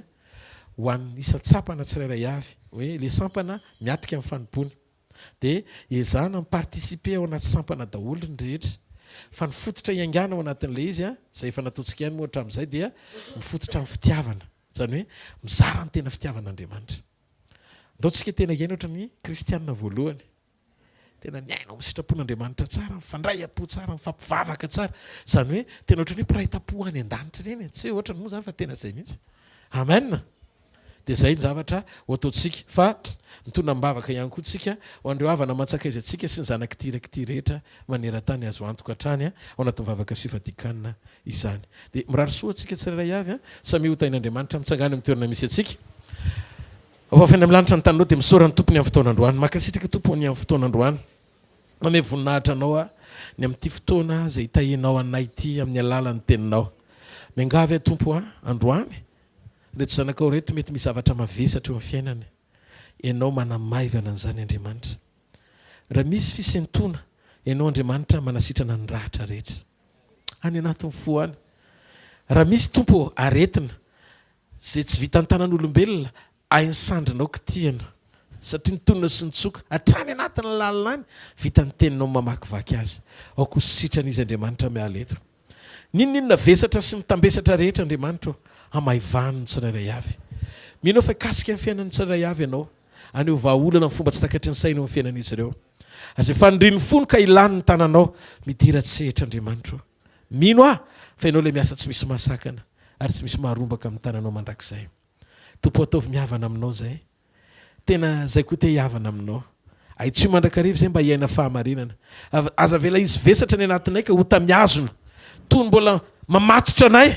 ho an'ny isan-tsampana tsirairay avy hoe ilay sampana miatrika ny fanompoana. Dia ezahana mi-participer ao anaty sampana daholo ny rehetra. Fa ny fototra iaingàna ao anatin'ilay izy, izay efa nataontsika ihany moa hatramin'izay, dia mifototra amin'ny fitiavana. Izany hoe mizara ny tena fitiavan'Andriamanitra. Andao tsika tena hiaina ohatran'ny kristiana voalohany. Tena miaina ao amin'ny sitrapon'Andriamanitra tsara, mifandray am-po tsara, mifampivavaka tsara. Izany hoe tena ohatran'ny hoe mpiray tam-po any an-danitra ireny e. Tsy hoe ohatrany moa izany fa tena izay mihitsy. Amen! Dia izay ny zavatra ho ataontsika. Fa mitondra am-bavaka ihany koa tsika ho an'ireo havana aman-tsakaiza antsika sy ny zanak'ity iraky rehetra maneran-tany azo antoka hatrany ao anatin'ny vavaka sy fifadian-kanina izany. Dia mirary soa antsika tsirairay avy, samia ho tahin'Andriamanitra mitsangana eo amin'ny toerana misy antsika. Ao fahafaina amin'ny lanitra ny taninao dia misaora ny Tompony amin'ny fotoana androany. Mankasitraka Tompo ny amin'ny fotoana androany. Manome voninahitra Anao aho ny amin'ity fotoana izay itahianao anay ity amin'ny alalan'ny Teninao. Miangavy aho Tompo a, androany, ireto zanakao ireto mety misy zavatra mavesatra eo amin'ny fiainany. Ianao manamaivana an'izany Andriamanitra. Raha misy fisentoana, Ianao Andriamanitra manasitrana ny ratra rehetra. Any anatin'ny fo any. Raha misy Tompo ô, aretina izay tsy vitan'ny tanan'olombelona, hain'ny sandrinao kitihina. Satria ny tonona sy ny tsoka, hatrany anatin'ny lalina any, vitan'ny teninao ny mamakivaky azy. Aoka ho sitrana izy Andriamanitra miala eto. N'inon'inona vesatra sy mitambesatra rehetra Andriamanitra ô, hamaivano ny tsirairay avy. Mino aho fa hikasika ny fiainan'ny tsirairay avy Ianao. Haneho vahaolana amin'ny fomba tsy takatry ny saina eo amin'ny fiainan'izy ireo. Izay fanirian'ny fony ka ilany ny tananao, midira an-tsehatra Andriamanitra ô. Mino aho fa Ianao ilay miasa tsy misy mahasakana ary tsy misy maharombaka amin'ny tananao mandrakizay. Tompo ataovy mihavana aminao izay. Tena zay koa te hihavana aminao. Ahitsio mandrakariva izay mba hiaina fahamarinana. Aza avela hisy vesatra ny anatinay ka ota mihazona toy ny mbola mamatotra anay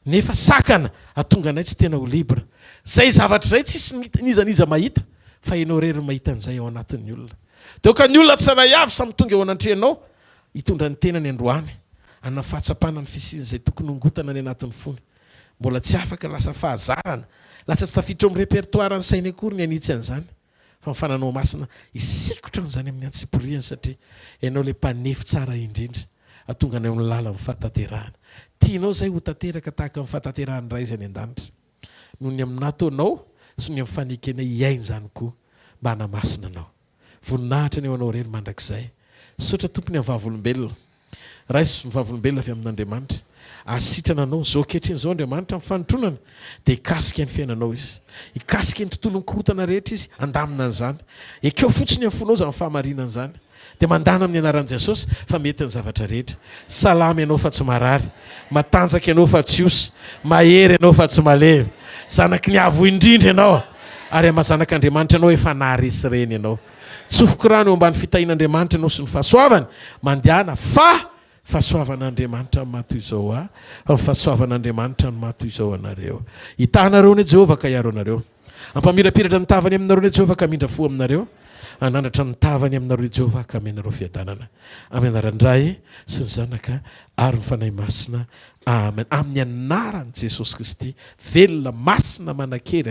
nefa sakana hatonga anay tsy tena ho libre. Zay zavatra izay tsisy n'iza n'iza mahita fa ianao irery no mahita an'izay ao anatin'ny olona. Dia aoka ny olona tsirairay avy samy tonga eo anatrehanao hitondra ny tenany androany hanana fahatsapana ny fisian'izay tokony hongotana any anatin'ny fony. Mbola tsy afaka, lasa fahazarana, lasa tsy tafiditra ao amin'ny répertoire ny sainy akory ny hanitsy an'izany, fa ny fananao masina hisikotra an'izany amin'ny antsipiriany satria ianao ilay mpanefy tsara indrindra hahatonga anay amin'ny lalan'ny fahatanterahana. Tianao izay ho tanteraka tahaka ny fahatanterahan'ny Ray izay any an-danitra. Noho ny amin'ny nataonao sy noho ny amin'ny fanekenay hiaina izany koa mba hanamasina anao. Voninahitra anie ho anao irery mandrakizay. Misaotra Tompo ny amin'ny vavolombelona. Raiso ny vavolombelona avy amin'Andriamanitra. Hahasitrana anao. Izao ankehitriny izao Andriamanitra amin'ny fanotronana dia hikasika ny fiainanao Izy. Hikasika ny tontolon'ny korontana rehetra Izy, handamina an'izany. Ekeo fotsiny amin'ny fonao izany fahamarinana izany. Dia mandàna amin'ny anaran'i Jesosy fa mety ny zavatra rehetra. Salama ianao fa tsy marary. Matanjaka ianao fa tsy osa. Mahery ianao fa tsy malemy. Zanaky ny Avo Indrindra ianao. Ary amin'ny maha zanak'Andriamanitra anao efa naharesy ireny ianao. Tsofiko rano eo ambany fitahian'Andriamanitra ianao sy ny fahasoavany. Mandehana fa fahasoavan'Andriamanitra no maha toy izao ahy, fa ny fahasoavan'Andriamanitra no maha toy izao anareo. Hitaha anareo anie Jehovah ka hiaro anareo. Hampamirapiratra ny tavany aminareo anie Jehovah ka hamindra fo aminareo. Hanandratra ny tavany aminareo anie Jehovah ka hameno anareo fiadanana. Amin'ny anaran'ny Ray sy ny Zanaka ary ny Fanahy Masina. Amen. Amin'ny anaran'i Jesosy Kristy, velona, masina, manan-kery.